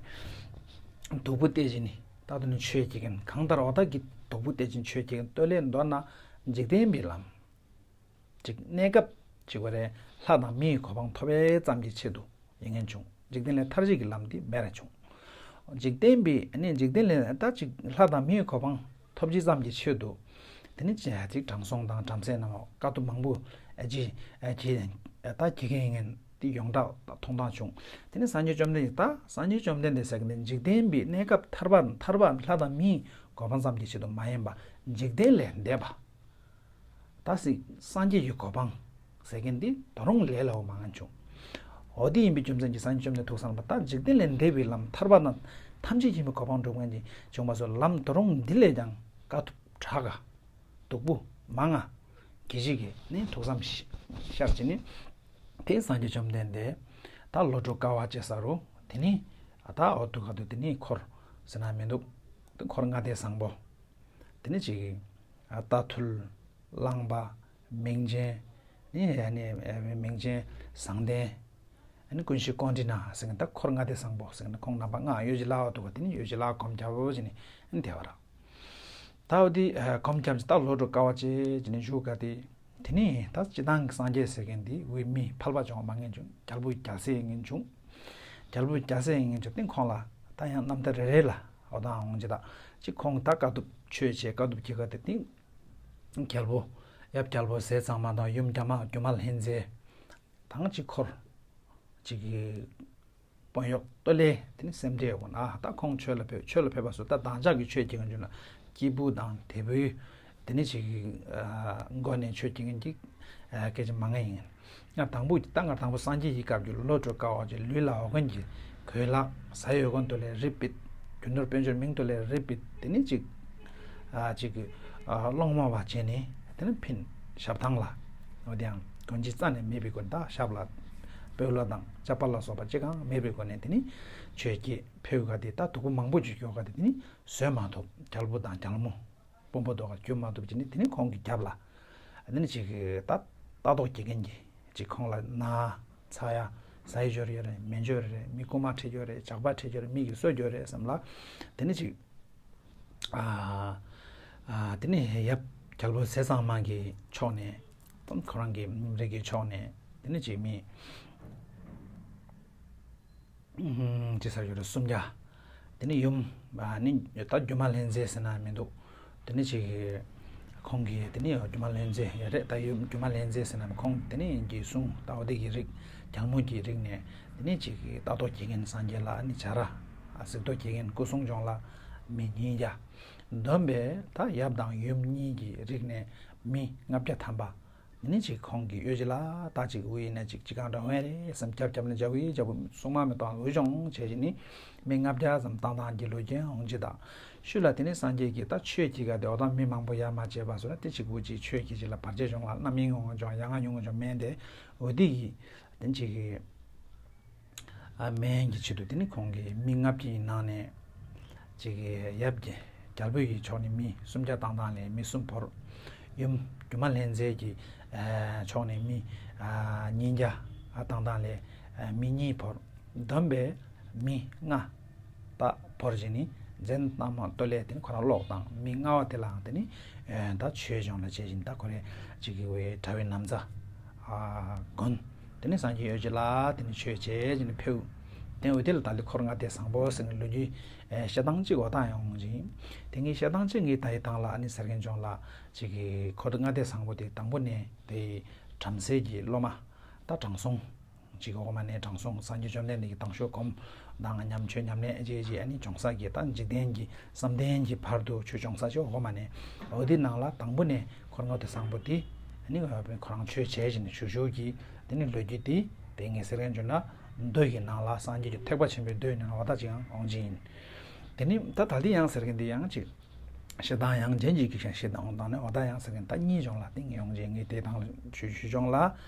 སྡུག་པོ་སྟེར་ཀྱི་ནི་ད་དུ་ནི་ཆོས་ཀྱི་གན་གང་ལྟར་འོ་ད་གི་སྡུག་པོ་སྟེར་ཀྱི་ཆོས་ཀྱི་གན་སྟོད་ལས་མདོར་ན་འཇིག་རྟེན་པའི་ལམ། ཅིག་གནས་སྐབས་ཅིག་བ་རེ་ལྷ་དང་མིའི་གོ་འཕང་ཐོབ་པའི་ཙམ་གྱི་ཆེད་དུ་ཡིན་ངན་བྱུང་། འཇིག་རྟེན་ལས་ཐར་བྱེད་ཀྱི་ལམ་འདི་མེད་ར་བྱུང་། འཇིག་རྟེན་པའི་ནི་འཇིག་རྟེན་ལས་ད་ཅིག་ལྷ་དང་མིའི་གོ་འཕང་ཐོབ་བྱེད་ཙམ་གྱི་ཆེད་དུ་དེ་ནི་ཅིག་དྲང་སྲོང་དང་བྲམ་ཟེ་རྣམས་དཀའ་ཐུབ་མང་པོ་ཨ་ཅི་ཨ་ཅི་ད་གྱི་གན་ཡིན་ངན་འདི་ཡོངས་གྲགས་དང་མཐོང་སྟངས་བྱུང་། དེ་ནི་སངས་རྒྱས་བཅོམ་ལྡན་འདས་ད་སངས་རྒྱས་བཅོམ་ལྡན་འདས་ཟེར་གི་ནི་འཇིག་རྟེན་པའི་གནས་སྐབས་ཐར་པ་ཐར་པ་ལྷ་དང་མིའི་གོ་འཕང་ཙམ་གྱི་ཆེད་དུ་མ་ཡིན་པ་འཇིག་རྟེན་ལས་འདས་པ། ད་སྲིད་སངས་རྒྱས་ཀྱི་གོ་འཕང་ཟེར་མཁན་འདི་ད་རུང་ལས་སླ་བོ་མང་ང་བྱུང་། འོ་དེ་ཡིན་པའི་རྒྱུ་མཚན་གྱིས་སངས་རྒྱས་བཅོམ་ལྡན་འདས་ཐུགས་བསམ་པ་ད་འཇིག་རྟེན་ལས་འདས་པའི་ལམ་ཐར་པ་རྣམས་ཐམས་ཅད་མཁྱེན་པའི་གོ་འཕང་སྒྲུབ་མཁན་གྱི་བྱུང་བ་སོགས་ལམ་ད་རུང་འདི་ལས་ཀྱང་དཀའ་ཐུབ་དྲག་ག་སྡུག་པོ་མང་ང་གི་ཞིག་གི་ནི་ཐུགས་བསམ་ཤར་གྱི་ནི། དེ་སངས་རྒྱས་བཅོམ་ལྡན་འདས་ད་ལོ་དྲུག་དཀའ་བ་སྤྱད་ས་རུ་དེ་ནི་ད་འོ་དུ་ག་དུ་དེ་ནི་འཁོར་ཟེར་ན་མི་འདུག་འཁོར་ལྔ་སྡེ་བཟང་པོ། དེ་ནི་ཅིག་རྟ་ཐུལ། གླང་པ། མིང་ཆེན། ནི་ཡ་ནི་མིང་ཆེན་བཟང་ལྡན། ནི་ཀུན་ཤེས་ཀོན་ཏི་ན་ཟེར་མཁན་ད་འཁོར་ལྔ་སྡེ་བཟང་པོ་ཟེར་མཁན་ད་ཁོང་རྣམ་པ་ལྔ་གཡོ་ཇི་ལ་འོ་དུ་ག་དེ་ནི་གཡོ་ཇི་ལ་གོམ་རྒྱབ་བོ་ཟེར་ནི་དེ་བ་ར། ད་འོ་དེ་གོམ་རྒྱབ་ཅི་ད་ལོ་དྲུག་དཀའ་བ་སྤྱད་ཅི་ནི་བཞུགས་ག་དེ། དེ་ནི་ད་སྤྱི་བཏང་གི་སངས་རྒྱས་ཟེར་མཁན་འདི་འོས་མི་ཕལ་པ་བྱུང་བ་མ་ངན་བྱུང་རྒྱལ་པོ་རྒྱལ་སྲས་ངན་བྱུང་། རྒྱལ་པོ་རྒྱལ་སྲས་ངན་བྱུང་སྟེ་ཁོང་ལ་ད་ཡང་རྣམ་ཐར་རེ་རེ་ལ་འོ་ད་འོང་ཅི་ད་ཅི་ཁོང་ད་དཀའ་ཐུབ་ཆོས་བྱས་དཀའ་ཐུབ་ཀྱི་ག་དེ་སྟེང་རྒྱལ་པོ་ཡབ་རྒྱལ་པོ་ཟས་གཙང་མ་དང་ཡུམ་རྒྱ་མ་སྒྱུ་མ་ལྷ་མཛེས་དང་ཅི་འཁོར་ཅིག་གི་དཔོན་གཡོག་སྟོད་ལས་དེ་ནི་སེམས་ཁྲལ་ཡོད་དགོས་ན་ད་ཁོང་ཆོས་ལ་ཕེབས་ཆོས་ལ་ཕེབས་པ་སུ་ད་དང་ཅག་གི་ཆོས་ཀྱི་ངན་བྱུང་ལ་སྐྱེས་བུ་དང་དེ་བུའི་དེ་ནི་ཅིག་གི་སྒོ་ནས་ཆོས་ཀྱི་ངན་གྱི་སྐད་ཆ་མང་ང་ཡིན། ང་དང་པོ་ད་ང་དང་པོ་སངས་རྒྱས་ཀྱི་སྐབས་ཀྱི་ལོ་དྲུག་དཀའ་བ་ཀྱི་ལུས་ལ་འོ་མཁན་གྱི་གོས་ལག་ཟ་ཡོད་མཁན་དུ་ལས་རིབ་པིད། རྒྱུ་ནོར་དཔལ་འབྱོར་མིང་དུ་ལས་རིབ་པིད་དེ་ནི་ཅིག་ཨ་ཅིག་གི་ཨ་སློང་མོ་བ་བྱས་ནས་དེ་ནི་ཕིན་ཞབས་ཐང་ལ་འོ་དེ་ཡང་གོན་ཆས་རྩ་ནས་མེད་པའི་སྒོ་ནས་ད་ཞབས་ལ་སྤོས་ལོ་དང་ཅ་པ་ལ་སོགས་པ་ཅི་གང་མེད་པའི་སྒོ་ནས་དེ་ནི་ཆོས་ཀྱི་ཕེའུ་ག་དེ་ད་དུ་གུ་མང་པོ་ཅིག་ཡོད་ག་དེ་དེ་ནི་བཟོད་མ་ཐུབ་རྒྱལ་པོ་དང་རྒྱལ་མོ་དཔོན་པོ་དོ་ག་བསྐྱུར་མ་ཐུབ་ཅི་ནི་དེ་ནི་ཁོང་གི་རྒྱབ་ལ་དེ་ནི་ཅིག་གི་ད་ལྟ་རྟོག་གི་མཁན་གྱི་ཅིག་ཁོང་ལ་ན་ཚ་ཡ་ཟ་ཡི་འབྱོར་ཡོད་རེད་མི་འབྱོར་རེད་མི་རྐུ་མ་ཁྲིད་ཡོད་རེད་ཇག་པ་ཁྲིད་ཡོད་རེད་མི་གི་གསོད་ཡོད་རེད་བསམ་ལ་དེ་ནི་ཅིག་ཨ་ཨ་དེ་ནི་ཡབ་རྒྱལ་པོ་ཟས་གཙང་མ་གི་ཕྱོགས་ནས་ཁོ་རང་གི་མི་རིགས་ཀྱི་ཕྱོགས་ནས་དེ་ནི་ཅིག་མི་ཅི་ཟེར་ཡོད་རེད་སུམ་བརྒྱ། དེ་ནི་ཡུམ་ཨ་ནི་ད་སྒྱུ་མ་ལྷ་མཛེས་ཟེར་ན་མི་འདུག་དེ་ནི་ཅིག་ཁོང་གིས་དེ་ནི་སྒྱུ་མ་ལྷ་མཛེས་ཡོད་རེད་ད་ཡུམ་སྒྱུ་མ་ལྷ་མཛེས་ཟེར་ན་ཁོང་དེ་ནི་གི་གསུང་ད་འོ་དེ་གི་རིགས་རྒྱལ་མོ་གི་རིགས་ནས་དེ་ནི་ཅིག་ལྟ་རྟོག་བྱེད་མཁན་སངས་རྒྱས་ལ་ཨ་ནི་བྱ་ར་གཟིགས་རྟོག་བྱེད་མཁན་སྐུ་སྲུང་སྦྱོང་ལ་མི་ཉིས་བརྒྱ། བསྡོམས་པས་ད་ཡབ་དང་ཡུམ་གཉིས་ཀྱི་རིགས་ནས་མི་ལྔ་བརྒྱ་ཐམ་པ། དེ་ནི་ཅིག་ཁོང་གིས་གཡོ་ཇི་ལ་ད་ཅིག་འུ་ཡིན་ན་ཅིག་ཅི་གང་འདྲ་འོང་རེད་བསམ་རྒྱབ་རྒྱབ་ན་རྒྱབ་འུ་ཡི་རྒྱབ་སྲུང་མ་མི་གཏོང་འུ་སྦྱོང་བྱས་ཅི་ནི་མི་ལྔ་བརྒྱ་ཙམ་བཏང་བཏང་གི་ལོ་རྒྱུས་འོང་ཅི་ད། ཤུལ་ལ་དེ་ནི་སངས་རྒྱས་ཀྱིས་ད་ཆོས་ཀྱི་ག་དེ་འོ་ད་མི་མང་པོ་ཡར་མར་བྱས་པ་སོ་ན་དེ་ཅིག་འུ་ཅིག་ཆོས་ཀྱི་ཅིག་ལ་བར་ཆད་འབྱུང་ལ་རྣམ་གཡེང་འོང་འབྱུང་ཡ་ང་ཉུང་འོང་འབྱུང་མེད་དེ་འོ་དེ་ཡི་དེ་ཅིག་གི་ཨ་མེན་གྱི་ཆེད་དུ་དེ་ནི་ཁོང་གིས་མི་ལྔ་བརྒྱ་ཡི་ནང་ནས་ཅིག་གི་ཡབ་ཀྱི་རྒྱལ་པོ་ཡི་ཕྱོགས་ནས་མི་སུམ་བརྒྱ་བཏང་བཏང་ལས་མི་གསུམ་བོར། ཡུམ་སྒྱུ་མ་ལྷ་མཛེས་ཀྱི་ཨ་ཕྱོགས་ནས་མི་ཨ་ཉིས་བརྒྱ་ཨ་བཏང་བཏང་ལས་ཨ་མི་གཉིས་བོར། བསྡོམས་པས་མི་ལྔ་ད་བོར་བྱས་ནི་ཛན་ཏ་མ་ཏོ་ལས་དེ་ནི་ཁོ་རང་ཀློག་དང་མི་ལྔ་བ་དེ་ལའང་དེ་ནི་ཨ་ད་ཆོས་སྦྱོང་ལ་བྱེད་བཞིན་ད་ཁོ་རེ་ཅིག་གི་བའི་གྲྭ་བའི་ན་བཟའ་ཨ་གོན། དེ་ནས་སངས་རྒྱས་ཡོད་ཅེ་ལ་དེ་ནས་ཆོས་བྱས་ཅེ་ནས་ཕེབས། དེ་འོ་དེ་ལ་ད་ལི་འཁོར་ལྔ་སྡེ་བཟང་པོ་ཟེར་ནས་ལོ་རྒྱུས་ཨེ་བཤད་སྟངས་གཅིག་འོ་ད་ཡང་འོང་ཅིང་། དེ་ངས་བཤད་སྟངས་གཅིག་ངས་ད་ཡི་དང་ལ་ཨ་ནི་ཟེར་མཁན་ཅོང་ལ་ཅིག་གི་འཁོར་ལྔ་སྡེ་བཟང་པོ་དེ་དང་པོ་ནས་དེ་བྲམ་ཟེ་གི་སློབ་མ་ད་དྲང་སྲོང་། ཅིག་འོག་མ་ནས་དྲང་སྲོང་སངས་རྒྱས་བཅོམ་ལྡན་འདས་ཀྱི་དང་ཤོག་གོམ་དང་ཉམས་ཆོས་ཉམས་ལེན་ཨེ་ཅེ་ཅེ་ཨ་ནི་སྦྱོང་ས་གི་ད་འཇིག་རྟེན་གྱི་བསམ་གཏན་གྱི་བར་དུ་ཆོས་སྦྱོང་ས་ཅིག་འོག་མ་ནས་འོ་དེ་ནང་ལ་དང་པོ་ནས་འཁོར་ལྔ་སྡེ་བཟང་པོ་དེ་ཨ་ནི་ཁོ་རང་ཆོས་བྱས་བཞིན་ཞུ་ཞུ་གི་དེ་ནི་ལོ་རྒྱུས་དེ་དེ་ངས་ཟེར་མཁན་བྱུང་ན་མདོ་ཡི་ནང་ལ་སངས་རྒྱས་ཀྱི་ཐེག་པ་ཆེན་པོའི་མདོའི་ནང་ལ་འོ་ད་ཅིག་ཡང་འོང་ཅིག་ཡིན། དེ་ནི་ད་ད་ལྟ་ཡང་ཟེར་མཁན་དེ་ཡང་ཅིག་བཤད་སྟངས་ཡང་ཅན་གྱི་ཀྱི་ཤན་བཤད་སྟངས་དང་ནི་འོ་ད་ཡང་ཟེར་མཁན་ད་གཉིས་བྱུང་ལ་ཏིང་ཡོང་ཅན་ངས་དེ་དང་ཞུ་ཞུ་ཅོང་ལ་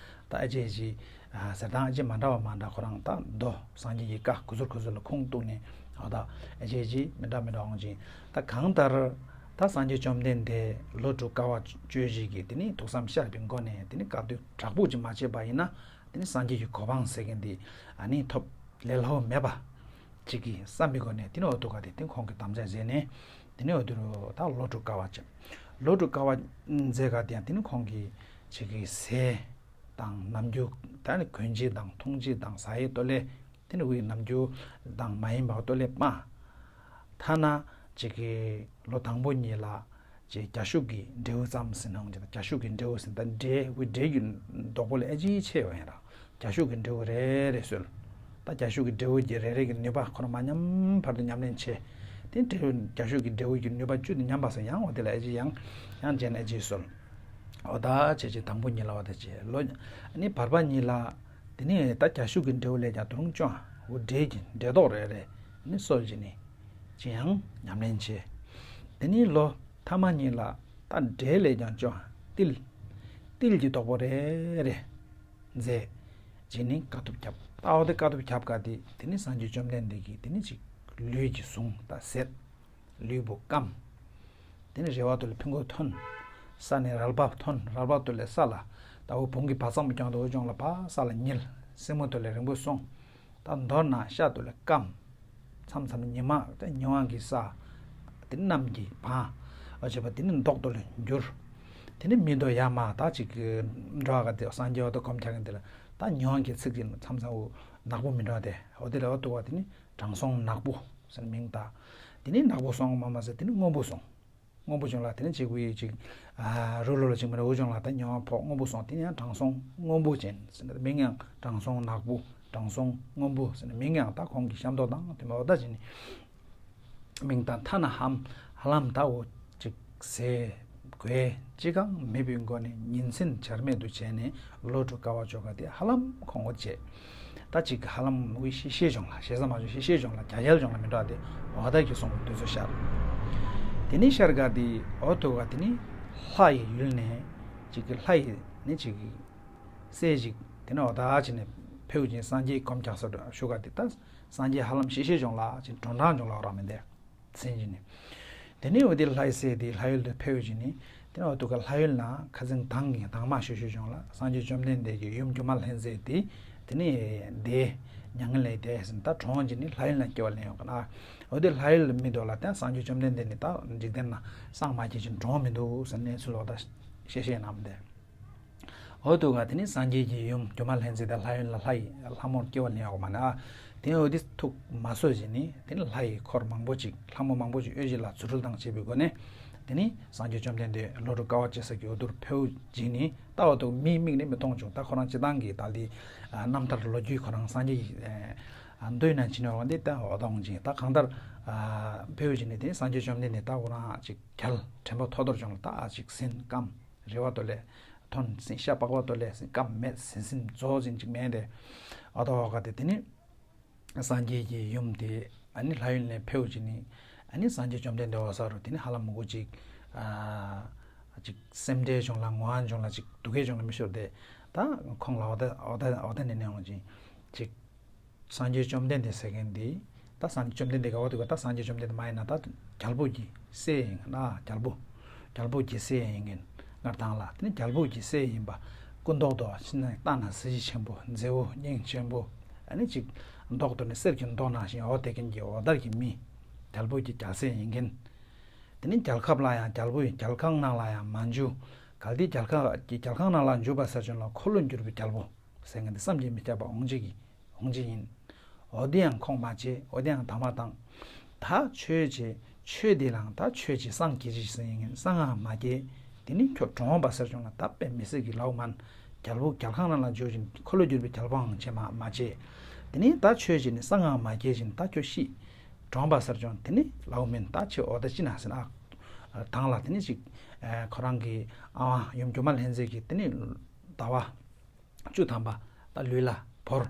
ད་ཨ་ཅེ་ཅི་ཟེར་སྟངས་ཨ་ཅེ་མ་འདྲ་བ་མ་འདྲ་ཁོ་རང་ད་མདོ་སངས་རྒྱས་ཀྱི་བཀའ་གུ་ཟུར་གུ་ཟུར་ལ་ཁུངས་གཏུགས་ནས་འོ་ད་ཨ་ཅེ་ཅི་མི་འདྲ་མི་འདྲ་འོང་ཅན་ད་གང་ལྟར་ད་སངས་རྒྱས་བཅོམ་ལྡན་འདས་ལོ་དྲུག་དཀའ་བ་སྤྱོད་བཞིན་གྱི་དེ་ནི་ཐུགས་བསམ་བཤར་བའི་སྒོ་ནས་དེ་ནི་དཀའ་སྡུག་དྲག་པོ་ཅིག་མ་བྱས་པ་ཡིན་ན་དེ་ནི་སངས་རྒྱས་ཀྱི་གོ་འཕང་ཟེར་མཁན་དེ་ཨ་ནི་ཐོབ་ལས་སླ་བོ་མེད་པ། ཅིག་གིས་བསམ་པའི་སྒོ་ནས་དེ་ནི་འོ་དུ་ག་དེ་དེ་ཁོང་གིས་དམ་བཅའ་བྱས་ནས་དེ་ནི་འོ་དུ་རུ་ད་ལོ་དྲུག་དཀའ་བ་བྱས། ལོ་དྲུག་དཀའ་བ་མཛད་ག་དེ་ཡང་དེ་ནི་ཁོང་གིས་ཅིག་གིས་ཟས་དང་ནམ་རྒྱུན་ད་ནི་གོན་ཆས་དང་འཐུང་ཆས་དང་ཟ་ཡི་ལྟོ་ལས་དེ་ནི་འུའི་ནམ་རྒྱུན་དང་མ་ཡིན་པ་ལྟོ་ལས་སྤངས། ཐ་ན་ཅིག་གིས་ལོ་དང་པོ་གཉིས་ལ་ཅེས་རྒྱ་ཤུག་གི་འབྲས་བུ་ཙམ་ཟིན་ནའང་ཅེས་རྒྱ་ཤུག་གི་འབྲས་བུ་ཟིན་ད་འབྲས་བུ་འབྲས་ཀྱི་རྡོག་པོ་ལ་ཨེ་ཅིའི་ཆེ་བ་ཡིན་ར་རྒྱ་ཤུག་གི་འབྲས་བུ་རེ་རེ་གསོལ། ད་རྒྱ་ཤུག་གི་འབྲས་བུ་གྱི་རེ་རེ་གི་ནུས་པ་ཁོ་ན་མ་ཉམས་བར་དུ་ཉམས་ལེན་བྱེད། དེ་འབྲས་བུ་རྒྱ་ཤུག་གི་འབྲས་བུ་གྱི་ནུས་པ་བཅུད་དུ་ཉམས་པ་སོགས་ཡང་འོ་དེ་ལ་ཨེ་ཅི་ཡང་ཡང་རྗེས་ནས་ཨེ་ཅི་གསོལ། འོ་ད་བྱས་ཅི་དང་པོ་གཉིས་ལ་འོ་ད་བྱས་ལོ་ནི་བར་པ་གཉིས་ལ་དེ་ནས་ད་རྒྱ་ཤུག་གི་འབྲས་བུ་ལས་ཀྱང་དུ་རུང་ཅོ་འོ་འབྲས་ཀྱི་འབྲས་རྡོག་རེ་རེ་ནི་གསོལ་བྱས་ནས་ཅི་ཡང་ཉམས་ལེན་བྱེད། དེ་ནས་ལོ་ཐ་མ་གཉིས་ལ་ད་འབྲས་ལས་ཀྱང་ཅོ་ཏིལ་ཏིལ་གྱི་རྡོག་པོ་རེ་རེ་མཛད་བྱས་ནས་དཀའ་ཐུབ་ཁྱབ། ད་འོ་དེ་དཀའ་ཐུབ་ཁྱབ་ག་དེ་དེ་ནི་སངས་རྒྱས་བཅོམ་ལྡན་འདས་ཀྱིས་དེ་ནི་ཅིག་ལུས་ཀྱི་ཟུངས་དང་ཟད། ལུས་པོ་སྐམ། དེ་ནི་རེ་བ་དུ་ལས་ཕུང་པོ་ཐོན། ས་ནས་རལ་པ་ཐོན་རལ་པ་དུ་ལས་ས་ལ་ད་འོ་བུང་གི་བ་ཚང་མ་ཀྱང་དུ་འོ་ཅོང་ལ་བ་ས་ལ་ཉིལ། སྲིན་མོ་དུ་ལས་རིང་པོ་སོང་། ད་མདོར་ན་ཤ་དུ་ལས་སྐམ། མཚམས་མཚམས་ཉི་མ་དེ་ཉི་མ་གི་ས། དེ་གནམ་གྱི་བ། འོ་བྱས་པ་དེ་ནི་མདོག་དུ་ལས་འགྱུར། དེ་ནི་མི་དོ་ཡ་མ་ད་ཅིག་གི་འགྲོ་ག་དེ་སངས་རྒྱས་འོ་དོ་གོམ་ཁྱག་གི་འདི་ལ་ད་ཉི་མ་གི་ཚིག་གི་མཚམས་མཚམས་འོ་ནག་པོ་མི་འགྲོ་དེ་འོ་དེ་ལ་འོ་དོ་བ་དེ་ནི་དྲང་སྲོང་ནག་པོ་ཟེར་མིང་བཏགས། དེ་ནི་ནག་པོ་སོང་མ་མ་ཟེར་དེ་ནི་སྔོན་པོ་སོང་། སྔོན་པོ་བྱུང་ལ་དེ་ནི་གཅིག་པུའི་གཅིག་རུ་ལོ་ལ་གཅིག་མི་ར་འུ་ཅོང་ལ་ད་ཉི་མ་ཕོག་སྔོན་པོ་སོང་དེ་ནི་ཡང་དྲང་སྲོང་སྔོན་པོ་ཅན་ཟེར་ན་མིང་ཡང་དྲང་སྲོང་ནག་པོ་དྲང་སྲོང་སྔོན་པོ་ཟེར་ན་མིང་ཡང་ད་ཁོང་གི་ཤམ་ཐོག་དང་དེ་མ་འོ་ད་ཅི་ནི་མིང་དང་ཐ་ན་ཧམ་ཧ་ལམ་ད་འོ་གཅིག་ཟས་གོས་ཅི་གང་མེད་པའི་སྒོ་ནས་ཉིན་མཚན་བྱར་མེད་དུ་བྱས་ནས་ལོ་དྲུག་དཀའ་བ་སྤྱོད་ག་དེ་ཧ་ལམ་ཁོང་འོ་བྱས། ད་ཅིག་ཧ་ལམ་འུའི་ཤེས་ཤེས་བྱུང་ལ་ཤེས་ས་མ་བྱུང་ཤེས་ཤེས་བྱུང་ལ་རྒྱ་རྒྱལ་བྱུང་ལ་མི་འགྲོ་དེ་འོ་ད་གི་སོང་བའི་དུས་ཚོད་ཤར། དེ་ནི་ཤར་ག་དེ་འོ་ཐུག་ག་དེ་ནི་ལྷ་ཡི་ཡུལ་ནས་ཅིག་གི་ལྷ་ཡི་ནི་ཅིག་གི་སྲས་ཅིག་དེ་ནི་འོ་ད་ཅི་ནས་ཕེའུ་ཅིག་སངས་རྒྱས་གོམ་རྒྱག་ས་འགྲོ་ཤུ་ག་དེ་ད་སངས་རྒྱས་ཧ་ལམ་ཤེས་ཤེས་བྱུང་ལ་ཅིག་གྲོང་གྲང་བྱུང་ལ་འོ་ར་མི་འདས། མཚན་གྱི་ནི། དེ་ནས་འོ་དེ་ལྷའི་སྲས་དེ་ལྷ་ཡུལ་དུ་ཕེབས་ཀྱི་ནི། དེ་ནས་འོ་དུ་ག་ལྷ་ཡུལ་ན་ཁ་སང་དང་གི་དང་མ་ཤོད་ཤོད་བྱུང་ལ་སངས་རྒྱས་བཅོམ་ལྡན་འདས་ཀྱི་ཡུམ་སྒྱུ་མ་ལྷ་མཛེས་དེ། དེ་ནས་དེ་མྱ་ངན་ལས་འདས་ཟིན་ད་གྲོངས་ཀྱི་ནི་ལྷ་ཡུལ་ན་སྐྱེ་བ་ལེན་ཡོང་གི་ན། འོ་དེ་ལྷ་ཡུལ་མི་འདུག་ལ་དེ་སངས་རྒྱས་བཅོམ་ལྡན་འདས་ནི་ད་འཇིག་རྟེན་ན་སངས་མ་རྒྱས་ཀྱི་གྲོངས་མི་འདུག་ཟེར་གནས་ཚུལ་འོ་ད་ཤེས་ཤེས་རྣམས་དེ། འོ་དུ་ག་དེ་ནི་སངས་རྒྱས་ཀྱི་ཡུམ་སྒྱུ་མ་ལྷ་མཛེས་དང་ལྷ་ཡུལ་ལ་ལྷ་ཡི་ལྷ་མོར་སྐྱེ་བ་ལེན་ཡོག་མ་ན། དེ་ནི་འོ་དེ་ཐུགས་མ་བཟོད་ཅིག་ནི་དེ་ནི་ལྷ་ཡི་འཁོར་མང་པོ་ཅིག་ལྷ་མོ་མང་པོ་ཅིག་གཡོ་ཞིག་ལ་རྫུ་འཕྲུལ་དང་བཅས་པའི་སྒོ་ནས། དེ་ནི་སངས་རྒྱས་བཅོམ་ལྡན་འདས་ལོ་དྲུག་དཀའ་བ་སྤྱད་ས་ཀྱི་འོ་དུར་ཕེའུ་ཅིག་ནི་ལྟ་བ་དུ་མིའི་མིག་ནི་མི་མཐོང་བྱུང་ད་ཁོ་རང་སྤྱི་བཏང་གི་ད་དེ་རྣམ་ཐར་ལོ་རྒྱུས་ཁོ་རང་སངས་རྒྱས་མདོའི་ནང་ཕྱིན་ནས་འོ་འདི་ལྟ་འོ་དང་ཅིག་ད་གང་ལྟར་ཕེའུ་ཅིག་ནི་དེ་ནི་སངས་རྒྱས་བཅོམ་ལྡན་འདས་ད་ཁོ་རང་ཅིག་གྱལ་དྲན་པ་ཐོག་ཐོར་བྱུང་ལ་ད་ཨ་ཅིག་ཟིན་སྐམ། རེ་བ་དོ་ལས། ཐོན་སྲིད་ཤ་པགས་པ་དོ་ལས་སྲིད་སྐམ་མེད་ཟིན་སྲིད་མཛོ་ཟིན་ཅིག་མེད་དེ། ཨ་ཏོ་ཧོ་ག་དེ་དེ་ནི། སངས་རྒྱས་ཀྱི་ཡུམ་དེ་ཨ་ནི་ལྷ་ཡུལ་ནས་ཕེའུ་ཅིག་ནི། ཨ་ནི་སངས་རྒྱས་བཅོམ་ལྡན་འདས་འོ་ས་རུ་དེ་ནི་ཧ་ལམ་མུ་གུ་ཅིག་ཨ། ཅིག་སེམས་ཁྲལ་བྱུང་ལ་ངོ་ཧ་བྱུང་ལ་ཅིག་སྡུག་སྐད་བྱུང་ལ་མི་ཤོར་ཏེ། ད་ཁོང་ལ་འོ་ད་འོ་ད་འོ་ད་ནི་ནས་འོང་ཅིག་ཅིག་སངས་རྒྱས་བཅོམ་ལྡན་འདས་ཟེར་མཁན་འདི། ད་སངས་རྒྱས་བཅོམ་ལྡན་འདས་ག་བ་དུ་ག་ད་སངས་རྒྱས་བཅོམ་ལྡན་འདས་མ་ཡིན་ན་ད་རྒྱལ་པོ་གི་སྲས་ཡིན་ན་རྒྱལ་པོ། རྒྱལ་པོ་གི་སྲས་ཡིན་མཁན་སྔར་དང་ལ་དེ་ནི་རྒྱལ་པོ་གི་སྲས་ཡིན་པ། སྐུ་མདོག་དོ་ཕྱི་ནས་ལྟ་ན་གཟི་བརྗིད་ཆེན་པོ་མཛེས་པོ་སྙིང་རྗེ་པོ། ཨ་ནི་ཅིག་མདོག་དོ་ནི་གསེར་གྱི་མདོག་ནང་བཞིན་འོ་དེ་མཁན་གྱི་འོ་དར་གྱི་མི། རྒྱལ་པོ་གི་རྒྱལ་སྲས་ཡིན་མཁན། དེ་ནི་རྒྱལ་ཁབ་ལ་ཡང་རྒྱལ་པོ་ཡིན་རྒྱལ་ཁང་ནང་ལ་ཡང་མ་འཇུ། གལ་ཏེ་རྒྱལ་ཁང་གི་རྒྱལ་ཁང་ནང་ལ་འཇུ་བ་ཟེར་བྱུང་ལ་འཁོར་ལོ་འགྱུར་བའི་རྒྱལ་པོ། ཟེར་མཁན་དེ་བསམ་གྱིས་མི་ཁྱབ་པ་འོང་ཅིག་གི་འོང་ཅིག་ཡིན། འོ་དེ་ཡང་ཁོང་མ་བྱེད། འོ་དེ་ཡང་དང་མ་དང་། ད་ཆོས་བྱེད། ཆོས་དེ་ལའང་ད་ཆོས་བྱེད་སངས་རྒྱས་ཀྱི་ཟེར་ཡིན་ངན་གསང་སྔགས་མ་རྒྱས། དེ་ནི་ཁྱོད་གྲོངས་པ་ཟེར་བྱུང་ན་ད་དཔེ་མི་སྲིད་ཀྱི་ལའུ་མན། རྒྱལ་པོ་རྒྱལ་ཁང་ནང་ལ་འཇུག་ཅིང་འཁོར་ལོས་སྒྱུར་བའི་རྒྱལ་པོའང་བྱེད་མ་མ་བྱེད། དེ་ནི་ད་ཆོས་བྱེད་ནི་གསང་སྔགས་མ་རྒྱས་ཅིང་ད་ཁྱོད་ཤི། གྲོངས་པ་ཟེར་བྱུང་དེ་ནི་ལའུ་མན་ད་ཆེ་འོ་ད་ཅི་ན་ཟེར་ན། དང་ལ་དེ་ནི་ཅིག་ཁོ་རང་གི་ཨ་ཡུམ་སྒྱུ་མ་ལྷ་མཛེས་ཀྱི་དེ་ནི་ཟླ་བ་བཅུ་ཐམ་པ་ད་ལུས་ལ་བོར།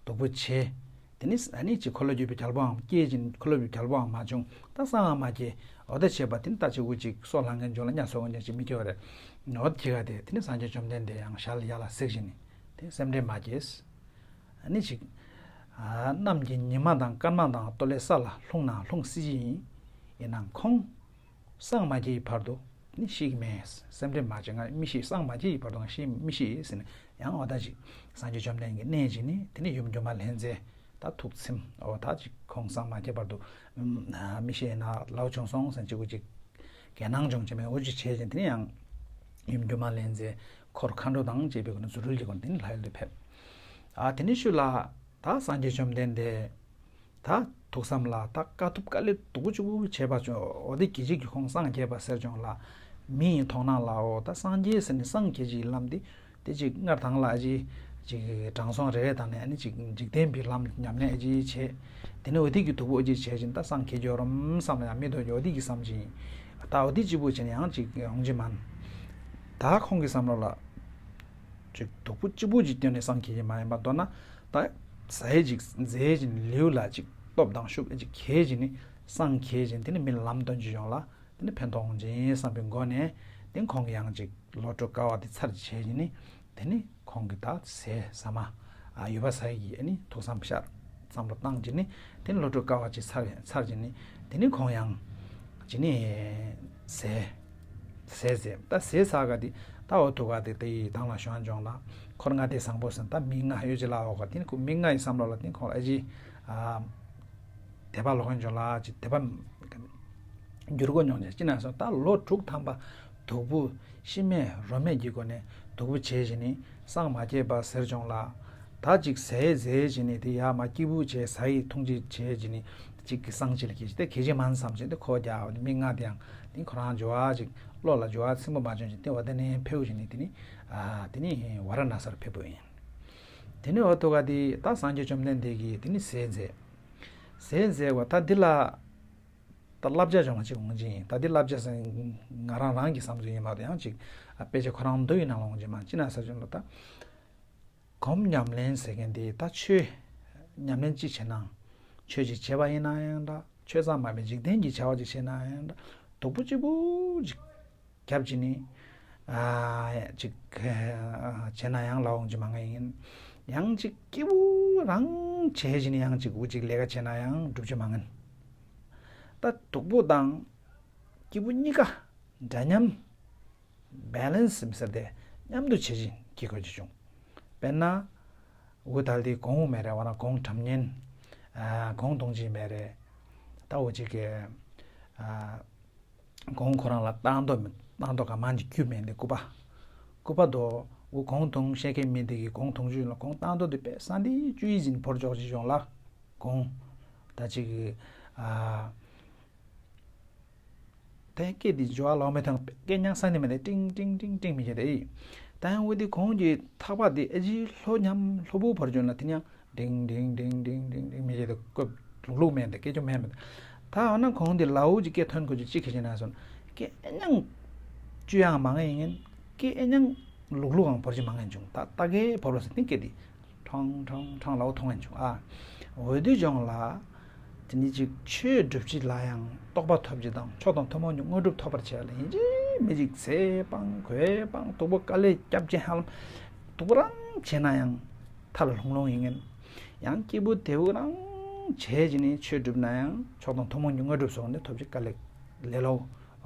སྡུག་པོ་བྱས། དེ་ནི་ཨ་ནི་ཅིག་འཁོར་ལོས་སྒྱུར་བའི་རྒྱལ་པོའང་སྐྱེས་ཅིང་འཁོར་ལོས་སྒྱུར་བའི་རྒྱལ་པོའང་མ་བྱུང་། ད་གསང་སྔགས་མ་རྒྱས། འོ་ད་བྱས་པ་དེ་ནི་ད་ཅིག་འུ་ཅིག་སྲོག་ལྷང་ངན་བྱུང་ལ་གཉའ་སྲོག་ངན་ཅིག་མི་སྐྱོ་བ་རེད། འོ་ད་ཁྱི་ག་དེ་དེ་ནི་སངས་རྒྱས་བཅོམ་ལྡན་འདས་ཡང་ཞལ་ཡར་ལ་གཟིགས་བཞིན་ནི་དེ་སེམས་ཁྲལ་མ་རྒྱས། ཨ་ནི་ཅིག་གནམ་གྱི་ཉི་མ་དང་སྐར་མ་དང་སྟོད་ལས་ས་ལ་ལྷུང་ན་ལྷུང་སྲིད་ཀྱི་ཡིན། ཡིན་ནའང་ཁོང་སངས་མ་རྒྱས་ཀྱི་བར་དུ་ནི་ཤི་གི་མེད། སེམས་ཁྲལ་མ་བྱེད། ང་མི་ཤི། སངས་མ་རྒྱས་ཀྱི་བར་དུ་ང་ཤི་མི་ཤི་ཟེར་ནས་ཡང་འོ་ད་ཅིག་སངས་རྒྱས་བཅོམ་ལྡན་གྱི་གནས་ཀྱི་ནི་དེ་ནི་ཡུམ་སྒྱུ་མ་ལྷ་མཛེས་ད་ཐུགས་ཚིམ། འོ་ད་ཅིག་ཁོང་སངས་མ་རྒྱས་བར་དུ་མི་ཤི་ན་ལའུ་བྱུང་སོང་ཟེར་ཅིག་འུ་ཅིག་གལ་སྣང་བྱུང་བྱས་མེད་འུ་ཅིག་བྱས་ཅིང་དེ་ནི་ཡང་ཡུམ་སྒྱུ་མ་ལྷ་མཛེས་འཁོར་མཁའ་འགྲོ་དང་བཅས་པའི་སྒོ་ནས་རྫུ་འཕྲུལ་གྱི་སྒོ་ནས་དེ་ནི་ལྷ་ཡུལ་དུ་ཕེབས། ཨ་དེ་ནི་ཤུལ་ལ་ད་སངས་རྒྱས་བཅོམ་ལྡན་འདས། ད་ཐུགས་བསམ་ལ་ད་དཀའ་ཐུབ་དཀའ་ལས་སྡུག་པོ་གཅིག་པུ་བྱས་པ་བྱུང་། འོ་དེ་གི་རྗེས་ཀྱི་ཁོང་སངས་རྒྱས་པ་ཟེར་བྱུང་ལ། མི་ཡི་མཐོང་སྣང་ལའོ་ད་སངས་རྒྱས་ཟེར་ནས་སངས་རྒྱས་ཀྱི་ལམ་འདི་དེ་ཅིག་སྔར་དང་ལ་ཨ་ཅི་ཅིག་དྲང་སྲོང་རེ་རེ་དང་ནས་ཨ་ནི་ཅིག་འཇིག་རྟེན་པའི་ལམ་ཉམས་ལེན་ཨ་ཅི་བྱས། དེ་ནས་འོ་དེ་གི་སྡུག་པོ་ཨ་ཅི་བྱས་ཅིང་ད་སངས་རྒྱས་འགྱོ་རམ་བསམ་ལ་ཡང་མི་འདོད་ཀྱི་འོ་དེ་གི་བསམ་ཅིང་། ད་འོ་དེ་གཅིག་པུ་བྱས་ནས་ཡང་ཅིག་ཡོང་གི་མིན། ད་ཁོང་གི་བསམ་བློ་ལ་ཅིག་སྡུག་པོ་གཅིག་པུ་ཅིག་སྟོན་ནས་སངས་རྒྱས་ཀྱི་མ་ཡིན་པ་མདོར་ན། ད་ཟས་ཅིག་མཛད་ཅིང་ལེའུ་ལ་ཅིག་སྟོབས་དང་ཤུགས་ཅིག་གྱེས་ཅིང་ནི་སངས་རྒྱས་ཅིང་དེ་ནི་མི་ལ་ལམ་སྟོན་ཅིག་ཡོང་ལ་དེ་ནི་ཕན་ཐོགས་ཅིང་བསམ་པའི་སྒོ་ནས་དེ་ཁོང་གིས་ཡང་ཅིག་བློ་གྲོས་དཀའ་བ་དེ་ཚར་བྱས་ཅིང་ནི་དེ་ནི་ཁོང་གིས་ད་ཟས་ཟ་མ་ཡུལ་པ་ཟ་ཡི་ཨ་ནི་ཐུགས་བསམ་ཤར་བསམ་བློ་བཏང་ཅིང་ནི་དེ་ནི་བློ་གྲོས་དཀའ་བ་ཅིག་ཚར་ཚར་ཅིང་ནི་དེ་ནི་ཁོང་ཡང་ཅིག་ནི་ཟས། ཟས་ཟས་ད་ཟས་ཟ་ག་དེ་ད་འོ་ཐུག་ག་དེ་དེ་ཡི་དང་ལ་ཞོན་འཇོང་ལ་འཁོར་ལྔ་སྡེ་བཟང་པོ་ཟེར་ད་མི་ལྔ་ཡོད་ཅི་ལ་འོ་ག་དེ་ནི་ཁོ་མི་ལྔ་ཡི་བསམ་བློ་ལ་དེ་ཁོང་ལ་ཨ་ཅི་ཨ་དད་པ་ལོག་ཡོད་འཇོང་ལ་ཅི་དད་པ་འགྱུར་གོ་མྱོང་ཅི་ཅི་ན་སོང་ད་ལོ་དྲུག་ཐམ་པ་སྡུག་པོ་ཤི་རྨས་རོ་རྨས་ཀྱི་སྒོ་ནས་སྡུག་པོ་བྱས་བྱས་ནི་སངས་མ་རྒྱས་པ་ཟེར་འཇོང་ལ། ད་ཅིག་ཟས་ཟས་བྱས་ནས་དེ་ཡར་མར་སྐྱིད་པོ་བྱས་ཟ་ཡི་འཐུང་ཅིག་བྱས་བྱས་ནས་ཅིག་གི་སངས་ཅིག་ལ་སྐྱེས་ཅིག་དེ་གལ་ཆེ་མིན་བསམ་བྱས་ཏེ་ཁོ་རྒྱ་མི་ལྔ་དེ་ཡང་དེ་ཁོ་རང་འབྱོར་བ་ཅིག་བློ་ལ་འབྱོར་བ་ཚིམ་པོ་མ་བྱུང་ཅིག་དེ་འོ་དེ་ནས་ཕེའུ་བྱས་ནས་དེ་ནི་ཨ་དེ་ནི་ཝཱ་ར་ཎཱ་སར་ཕེབས་པོ་ཡིན། དེ་ནི་འོ་ཐུག་ག་དེ་ད་སངས་རྒྱས་བཅོམ་ལྡན་འདས་ཀྱིས་དེ་ནི་ཟས་མཛད། ཟས་མཛད་བ་ད་འདི་ལ་ད་བསླབ་བྱ་སྦྱོང་བ་ཅིག་འོང་ཅིག་ཡིན། ད་འདི་བསླབ་བྱ་ཟེར་ང་རང་རང་གི་བསམ་ཚུལ་ཡིན་མ་གཏོགས་ཡང་ཅིག་ཨ་དཔེ་ཆ་ཁོ་རང་མདོ་ཡི་ནང་ལ་འོང་ཅིག་མ་ཅི་ན་ཟེར་བྱུང་ལ་ད། སྒོམ་ཉམས་ལེན་ཟེར་མཁན་དེ་ད་ཆོས་ཉམས་ལེན་ཅི་བྱེད་ན། ཆོས་ཅིག་བྱེད་པ་ཡིན་ན་ཡང་འདྲ། ཆོས་ཙམ་མ་ཡིན་འཇིག་རྟེན་གྱི་བྱ་བ་ཅིག་བྱེད་ན་ཡང་འདྲ། སྡུག་པོ་གཅིག་པུ་ཅིག་རྒྱབ་ཀྱི་ནི། ཨ་ཅིག་བྱེད་ན་ཡང་ལ་འོང་ཅི་མ་ངེས་ཡིན། ཡང་ཅིག་སྐྱིད་པོ་རང་བྱེད་ཀྱི་ནི་ཡང་ཅིག་འུ་ཅིག་ལས་ཀ་བྱེད་ན་ཡང་འགྲུབ་ཅི་མ་ངེས། ད་སྡུག་པོ་དང་སྐྱིད་པོ་གཉིས་ཀ་འདྲ་མཉམ། བེ་ལེན་སི་མི་ཟེར་ཏེ་མཉམ་དུ་བྱེད་ཅིང་སྐྱེ་དགོས་ཀྱི་བྱུང་། དཔེར་ན། འུ་ད་ལྟའི་གོང་མེད་རེ་བ་ན་གོང་དྲ་མཉེན། གོང་གདོང་གཅིག་མེད་རེ། ད་འུ་གཅིག་གི་གོང་ཁོ་རང་ལ་བཏང་དོ་མི་བཏང་དོ་ག་མང་གི་རྒྱུ་མེད་འདི་སྐུ་པ། སྐུ་པ་དོ་འུ་གོང་གདོང་ཤེས་མཁན་མི་འདི་གི་གོང་དོང་ཆུ་ལ་གོང་བཏང་དོ་འདི་པས་ས་འདི་བཅུ་ཡི་ཟིན་བོར་འཇོག་ཅིག་བྱུང་ལ། གོང་། ད་ཅིག་གི་དེ་སྐད་འདི་འཇོ་བ་ལོག་མེད་ཐང་སྐད་ཉག་ས་ནི་མེད་དེ་ཏིང་ཏིང་ཏིང་ཏིང་མི་བྱེད་དེ། ད་ཡང་འོ་དེ་གོང་གི་ཐག་པ་དེ་ཨ་ཇི་ལྷོ་ཉམས་ལྷོ་བུ་བར་བྱོན་ལ་དེ་ཡང་ཏིང་ཏིང་ཏིང་ཏིང་ཏིང་ཏིང་མི་བྱེད་དེ་སྐབས་ལུག་ལུག་མེད་དེ་སྐད་ཅོ་མེད་མེད། ད་འོ་ན་གོང་དེ་ལའུ་ཅིག་སྐད་ཐོན་དགོས་ཅིག་ཅི་ཁེ་ཆེ་ན་སོན་སྐད་ཨེ་ཉང་བཅུ་ཡང་མ་ངེས་ཡིན་སྐད་ཨེ་ཉང་ལུག་ལུག་ཨང་བོར་ཅི་མ་ངེས་བྱུང་ད་ལྟ་གེ་བོར་བ་སི་ཏིང་སྐད་དེ། ཁྲང་ཁྲང་ཁྲང་ལའོ་མཐོང་ཡང་བྱུང་ཨ། འོ་དུས་ཀྱང་ལ། དེ་ནི་ཅིག་ཆོས་སྒྲུབ་ཅི་ལ་ཡང་རྟོགས་པ་ཐོབ་ཅི་དང་མཆོག་དང་ཐུན་མོང་གི་དངོས་གྲུབ་ཐོབ་པར་བྱེད་ལ་ཡིན་གཅིག་མིན་གཅིག་ཚེ་སྤང་གོས་སྤང་སྡུག་པོ་དཀའ་ལས་སྐྱབས་ཅན་ཧ་ལམ་སྡུག་པོ་རང་བྱེད་ན་ཡང་མཐའ་ལ་ལྷུང་ལྷུང་ཡིན་ངེན། ཡང་སྐྱིད་པོ་དེ་བོ་རང་བྱས་ཅི་ནི་ཆོས་སྒྲུབ་ན་ཡང་མཆོག་དང་ཐུན་མོང་གི་དངོས་གྲུབ་སོགས་ནི་ཐོབ་ཅི་དཀའ་ལས་ལས་ལོ།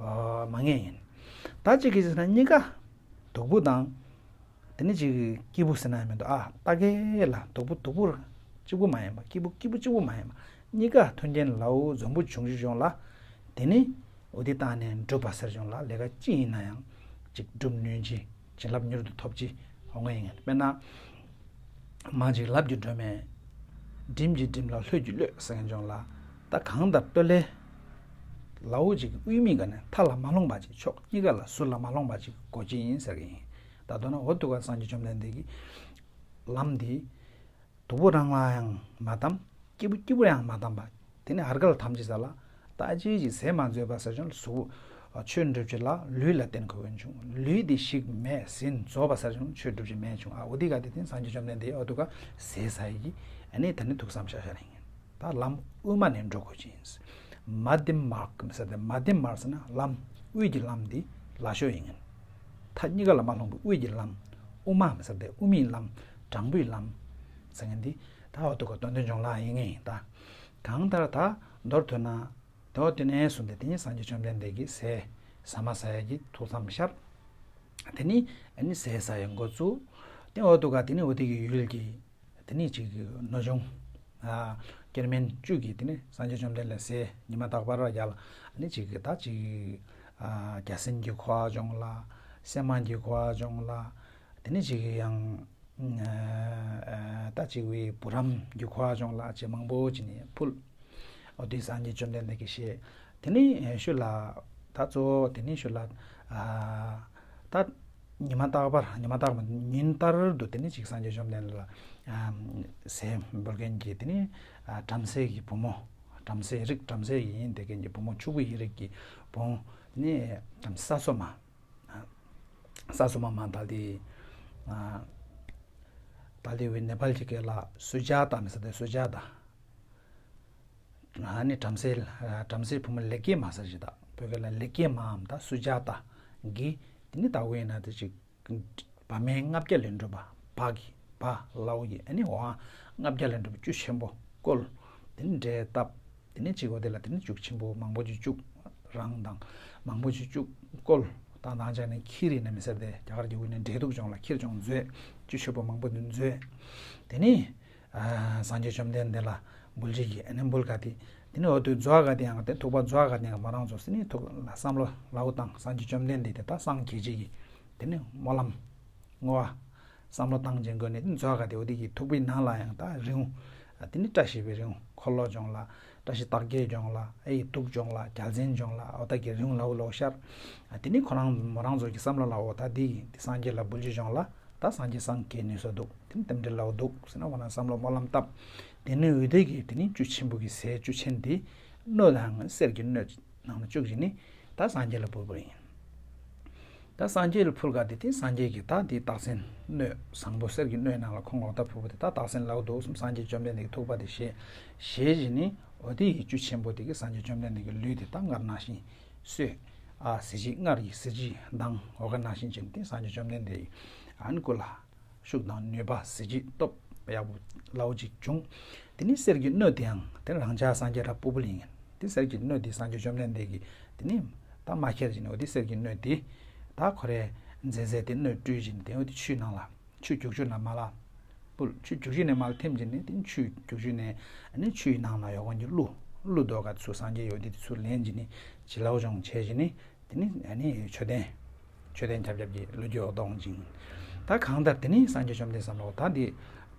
མ་ངེས་ཡིན། ད་ཅིག་གིས་ཟེར་ན་གཉིས་ཀ་སྡུག་པོ་དང་། དེ་ནི་ཅིག་སྐྱིད་པོ་ཟེར་ན་ཡང་མི་འདུག་ཨ་ལྟ་གེ་ལ་སྡུག་པོ་སྡུག་པོ་གཅིག་པུ་མ་ཡིན་པ་སྐྱིད་པོ་སྐྱིད་པོ་གཅིག་པུ་མ་ཡིན་པ་གཉིས་ཀ་མཐུན་རྐྱེན་ལའོ་འཛོམས་པོ་བྱུང་ཞུ་བྱུང་ལ། དེ་ནི་འོ་དེ་བཏང་ནས་འགྲུབ་པ་ཟེར་བྱུང་ལ་ལས་ཀ་ཅི་ཡིན་ན་ཡང་ཅིག་འགྲུབ་ནུས་ཀྱི་བྱིན་རླབས་མྱུར་དུ་ཐོབ་ཀྱི་འོང་ངེས་ཡིན་དཔེར་ན། མ་ཅིག་ལབ་ཀྱི་སྒྲོན་མེ། སྒྲིམ་གྱིས་སྒྲིམ་ལ་ལྷོད་ཀྱིས་གློད་ཟེར་མཁན་ཅིག་ལ། ད་གང་ལྟར་སྟོད་ལས་ལའོ་ཅིག་དབུས་མའི་སྒང་ནས་མཐའ་ལ་མ་ལྷུང་བ་ཅིག་ཕྱོགས་གཉིས་ཀ་ལ་ཟུར་ལ་མ་ལྷུང་བ་ཅིག་སྒོ་ཕྱེ་ཡིན་ཟེར་གྱི་ཡིན། ད་མདོར་ན་འོ་ཐུག་ག་སངས་རྒྱས་བཅོམ་ལྡན་འདས་ཀྱིས་ལམ་འདི་སྡུག་པོ་རང་ལ་ཡང་མ་གདམས། སྐྱིད་པོ་སྐྱིད་པོ་ཡང་མ་གདམས་པ། དེ་ནས་ཧར་གལ་ཐམས་ཅད་ས་ལ་ད་ཅིའི་ཅིག་ཟས་མ་འཛོལ་བ་ཟེར་བྱུང་ལ་གཟུགས། ཆོས་སྒྲུབ་བྱེད་ལ་ལུས་ལ་བརྟེན་དགོས་ཀྱི་བྱུང་། ལུས་དེ་ཞིག་མེད་ཟིན་རྫོགས་པ་ཟེར་བྱུང་ཆོས་སྒྲུབ་བྱེད་མེད་བྱུང་། ཨ་འོ་དེ་ག་དེ་དེ་སངས་རྒྱས་བཅོམ་ལྡན་འདས་འོ་ཐུག་ག་ཟས་ཟ་ཡི་གི་ཨ་ནི་ད་ནི་ཐུགས་བསམ་བཞག་བཞག་ནས་ཡིན། ད་ལམ་དབུས་མ་ནས་འགྲོ་དགོས་ཀྱི་ཡིན། མ་དེམ་མར་ཟེར་ཏེ་མ་དེམ་མར་ཟེར་ན་ལམ་དབུས་ཀྱི་ལམ་འདི་ལ་ཤོ་ཡིན། མཐའ་གཉིས་ཀ་ལ་མ་ལྷུང་པའི་དབུས་ཀྱི་ལམ། དབུ་མ་ཟེར་ཏེ་དབུ་མའི་ལམ། དྲང་པོའི་ལམ་ཟེར་མཁན་འདི་ད་འོ་ཐུག་ག་སྟོན་དོན་འབྱུང་ལ་ཡིན་ངེས་ཡིན། ད་གང་ལྟར་ད་མདོར་ཐོས་ན། དེ་འོ་དེ་ནས་བཟུང་སྟེ་དེ་ནས་སངས་རྒྱས་བཅོམ་ལྡན་འདས་ཀྱིས་ཟས་ཟ་མ་ཟ་ཡ་གི་ཐུགས་བསམ་ཤར། དེ་ནས་ཨ་ནི་ཟས་ཟ་ཡ་འགོ་བཙུགས། དེ་འོ་ཐུག་ག་དེ་ནས་འོ་དེ་གི་ཡུལ་གྱི་དེ་ནས་ཅིག་གི་ནོར་གཞུང་ཨ་སྐྱེར་སྨན་བཅུ་གིས་དེ་ནས་སངས་རྒྱས་བཅོམ་ལྡན་འདས་ལ་ཟས་ཉི་མ་རྟག་པར་བརྒྱ་ལ་ཨ་ནི་ཅིག་གི་ད་ཅིག་ཨ་བརྒྱ་སྲིན་གྱི་ཁུ་བ་བྱུང་ལ། སྲན་མ་གི་ཁུ་བ་བྱུང་ལ། དེ་ནས་ཅིག་གི་ཡང་ཨ་ད་ཅིག་བའི་བུ་རམ་གྱི་ཁུ་བ་བྱུང་ལ་ཅེས་མང་པོ་ཅིག་ནས་ཕུལ། འོ་དེ་སངས་རྒྱས་བཅོམ་ལྡན་འདས་ཀྱིས་བཞེས། དེ་ནས་ཤུལ་ལ་ད་གཙོ་བོ་དེ་ནས་ཤུལ་ལ་ཨ་ད་ཉི་མ་རྟག་པར་ཉི་མ་རྟག་པར་ཉིན་ལྟར་དུ་དེ་ནས་ཅིག་སངས་རྒྱས་བཅོམ་ལྡན་འདས་ལ་ཨ་ཟས་འབུལ་མཁན་གྱི་དེ་ནས་ཨ་བྲམ་ཟེ་གི་བུ་མོ། བྲམ་ཟེ་རིགས་བྲམ་ཟེ་ཡིན་དེ་མཁན་གྱི་བུ་མོ་ཕྱུག་པོ་ཡི་རིགས་ཀྱི་བུ་མོ་དེ་ནས་ས་སོ་མ། ས་སོ་མ་མ་ད་ལྟའི་ཨ་ད་ལྟའི་བའི་ནེ་པཱལ་གྱི་སྐད་ལ་སུ་ཇཱ་ཏ་མི་ཟེར་ཏེ་སུ་ཇཱ་ཏ། ཨ་ནི་བྲམ་ཟེ་བྲམ་ཟེའི་བུ་མོ་ལེགས་སྐྱེས་མ་ཟེར་ཞིག་ད་བོད་སྐད་ལ་ལེགས་སྐྱེས་མའམ་ད་སུ་ཇཱ་ཏ་གིས་དེ་ནི་ད་འོ་ཡིན་ན་དེ་ཅིག་བ་མེན་ལྔ་བརྒྱ་ལས་གྲུབ་པ་བ་གི་བ་ལའོ་ཡི་ཨ་ནི་འོ་ལྔ་བརྒྱ་ལས་གྲུབ་པའི་བཅུད་ཆེན་པོ་བསྐོལ། དེ་ནི་འབྲས་བཏབ། དེ་ནས་གཅིག་འོ་དེ་ལ་དེ་ནས་བཅུད་ཆེན་པོ་མང་པོ་ཅིག་བཅུག་རང་དང་མང་པོ་ཅིག་བཅུག་བསྐོལ། དང་དང་ཅག་ནས་ཁྱི་རེད་ན་མི་ཟེར་ཏེ་རྒྱ་གར་གྱི་འུ་ནས་འབྲས་ཐུག་ཅོང་ལ་ཁྱིར་ཅོང་མཛོད། བཅུད་ཆེན་པོ་མང་པོ་དེ་མཛོད། དེ་ནས་ཨ་སངས་རྒྱས་བཅོམ་ལྡན་འདས་ལ་འབུལ་བྱེད་ཀྱི་ཨ་ནི་འབུལ་ག་དེ། དེ་ནས་འོ་དུ་མཛོ་ག་དེ་ཡང་དེ་ཐུག་པ་མཛོ་ག་དེ་ཡང་མོ་རང་ཚོ་སི་ནི་ཐུག་ལ་བསམ་བློ་ལའོ་དང་སངས་རྒྱས་བཅོམ་ལྡན་འདས་དེ་ད་སངས་རྒྱས་བྱེད་ཀྱི་དེ་ནས་སྨོན་ལམ། བསྔོ་བ། བསམ་བློ་བཏང་ཅིང་དགོས་ནས་མཛོ་ག་དེ་འོ་དེ་གི་ཐུག་པའི་ནང་ལ་ཡང་ད་རིང་། དེ་ནི་བཀྲ་ཤིས་པའི་རིང་འཁོར་ལོ་ཅོང་ལ། བཀྲ་ཤིས་རྟགས་བརྒྱད་ཅོང་ལ་ཨེ་ཡི་དུག་ཅོང་ལ་རྒྱལ་མཚན་ཅོང་ལ་འོ་ད་གི་རིང་ལའོ་ལའོ་ཤར། དེ་ནི་ཁོ་རང་མོ་རང་ཚོ་གི་བསམ་བློ་ལའོ་ད་དེ་ཡི་དེ་སངས་རྒྱས་ལ་འབུལ་རྒྱུ་ཅོང་ལ་ད་སངས་རྒྱས་སངས་རྒྱས་ནུས་སོ་འདུག་དེ་ནི་རྟེན་འབྲེལ་ལའོ་འདུག་ཟེར་ན་འོ་ན་བསམ་བློ་སྨོན་ལམ་བཏབ། དེ་ནི་འོ་དེ་གི་དེ་ནི་བཅུད་ཆེན་པོ་གི་ཟས་བཅུད་ཆེན་དེ་སྣོད་དང་གསེར་གྱི་སྣོད། ནང་ལ་བཅུག་བྱས་ནས་ད་སངས་རྒྱས་ལ་འབུལ་བ་ཡིན། ད་སངས་རྒྱས་ལ་ཕུལ་ག་དེ་དེ་སངས་རྒྱས་ཀྱིས་ད་དེ་རྟགས་མཚན་སྣོད་བཟང་པོ་གསེར་གྱི་སྣོད་ནང་ལ་ཁོང་ལོག་ལྟ་ཕུལ་བ་དེ་ད་རྟགས་མཚན་ལའོ་འདུག་གསུངས། སངས་རྒྱས་བཅོམ་ལྡན་འདས་ཀྱི་ཐུག་པ་དེ་བཞེས། བཞེས་བྱས་ནས་འོ་དེ་ཡི་བཅུད་ཆེན་པོ་དེ་གིས་སངས་རྒྱས་བཅོམ་ལྡན་འདས་ཀྱི་ལུས་དེ་ད་སྔར་ནང་བཞིན་སོས། ཨ་གཟི་བརྗིད་སྔར་གྱི་གཟི་བརྗིད་མདངས་འོ་ག་ནང་བཞིན་བྱས་ནས་དེ་སངས་རྒྱས་བཅོམ་ལྡན་འདས་ཡི་ཨ་ནི་སྐུ་ལ། ཤུགས་དང་ནུས་པ་གཟི་བརྗིད་སྟོབས་ཡག་པོ་ལའོ་ཅིག་བྱུང་། དེ་ནི་གསེར་གྱི་སྣོད་དེའང་དེ་རང་ཅག་སངས་རྒྱས་ར་ཕུར་བུ་ལ་ཡིན། དེ་གསེར་གྱི་སྣོད་དེ་སངས་རྒྱས་བཅོམ་ལྡན་འདས་ཀྱིས་དེ་ནི་ད་མ་ཁྱེར་བྱས་ནས་འོ་དེ་གསེར་གྱི་སྣོད་དེ་ད་ཁོ་རའི་མཛེས་རྫས་དེ་སྣོད་སྤྲུལ་བྱས་ནས་དེ་འོ་དེ་ཆུའི་ནང་ལ་ཆུ་རྒྱུག་ཆུ་ལ་མ་ལ་ཕུལ། ཆུ་རྒྱུག་ཆུ་ནས་མ་ལ་ཐིམ་བྱས་ནས་དེ་ཆུ་རྒྱུག་ཆུ་ནས་ཨ་ནི་ཆུའི་ནང་ལ་ཡོད་མཁན་གྱི་ཀླུ་ཀླུ་མདོ་ག་ཚུར་སངས་རྒྱས་འོ་དེ་དེ་ཚུར་ལེན་བྱས་ནས་བྱི་ལའོ་སྦྱོང་བྱས་བྱས་ནས། དེ་ནི་ཨ་ནི་མཆོད་རྟེན། མཆོད་རྟེན་ཁྱབ་ཁྱབ་ཀྱི་ལོ་རྒྱུས་འོག་གཏོང་ཅིང་། ད་གང་ལྟར་དེ་ནི་སངས་རྒྱས་བཅོམ་ལྡན་འདས་བསམ་བློ་ད་འདི་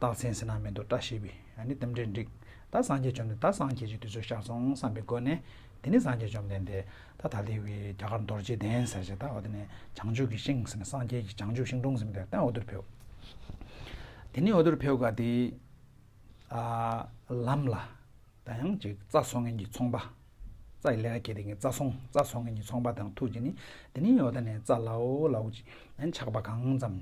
རྟགས་མཚན་ཟེར་ན་མི་འདུག་བཀྲ་ཤིས་པའི་ཨ་ནི་རྟེན་འབྲེལ་འགྲིག་ད་སངས་རྒྱས་བཅོམ་ལྡན་ད་སངས་རྒྱས་ཀྱི་དུས་ཚོད་ཤར་སོང་བསམ་པའི་སྒོ་ནས་དེ་ནི་སངས་རྒྱས་བཅོམ་ལྡན་འདས་ད་ད་ལྟའི་བའི་རྒྱ་གར་རྡོ་རྗེ་གདན་ཟེར་ཞིག་ད་འོ་དེ་ནས་བྱང་ཆུབ་ཀྱི་ཤིང་ཟེར་ནས་སངས་རྒྱས་ཀྱི་བྱང་ཆུབ་ཤིང་དྲུང་ཟེར་མི་འདུག་ད་འོ་དེར་ཕེབས། དེ་ནི་འོ་དེར་ཕེབས་ག་དེ་ཨ་ལམ་ལ། ད་ཡང་ཅིག་རྩྭ་བཟོ་མཁན་གྱི་ཚོང་པ། རྩྭ་ཡི་ལས་ཀ་བྱེད་མཁན་གྱི་རྩྭ་ཚོང་རྩྭ་བཟོ་མཁན་གྱི་ཚོང་པ་དང་ཐུག་བྱས་ནས་དེ་ནས་འོ་ད་ནས་རྩྭ་ལའོ་ལའོ་ཅིག་ཨ་ནི་ཆག་པ་གང་ཙམ་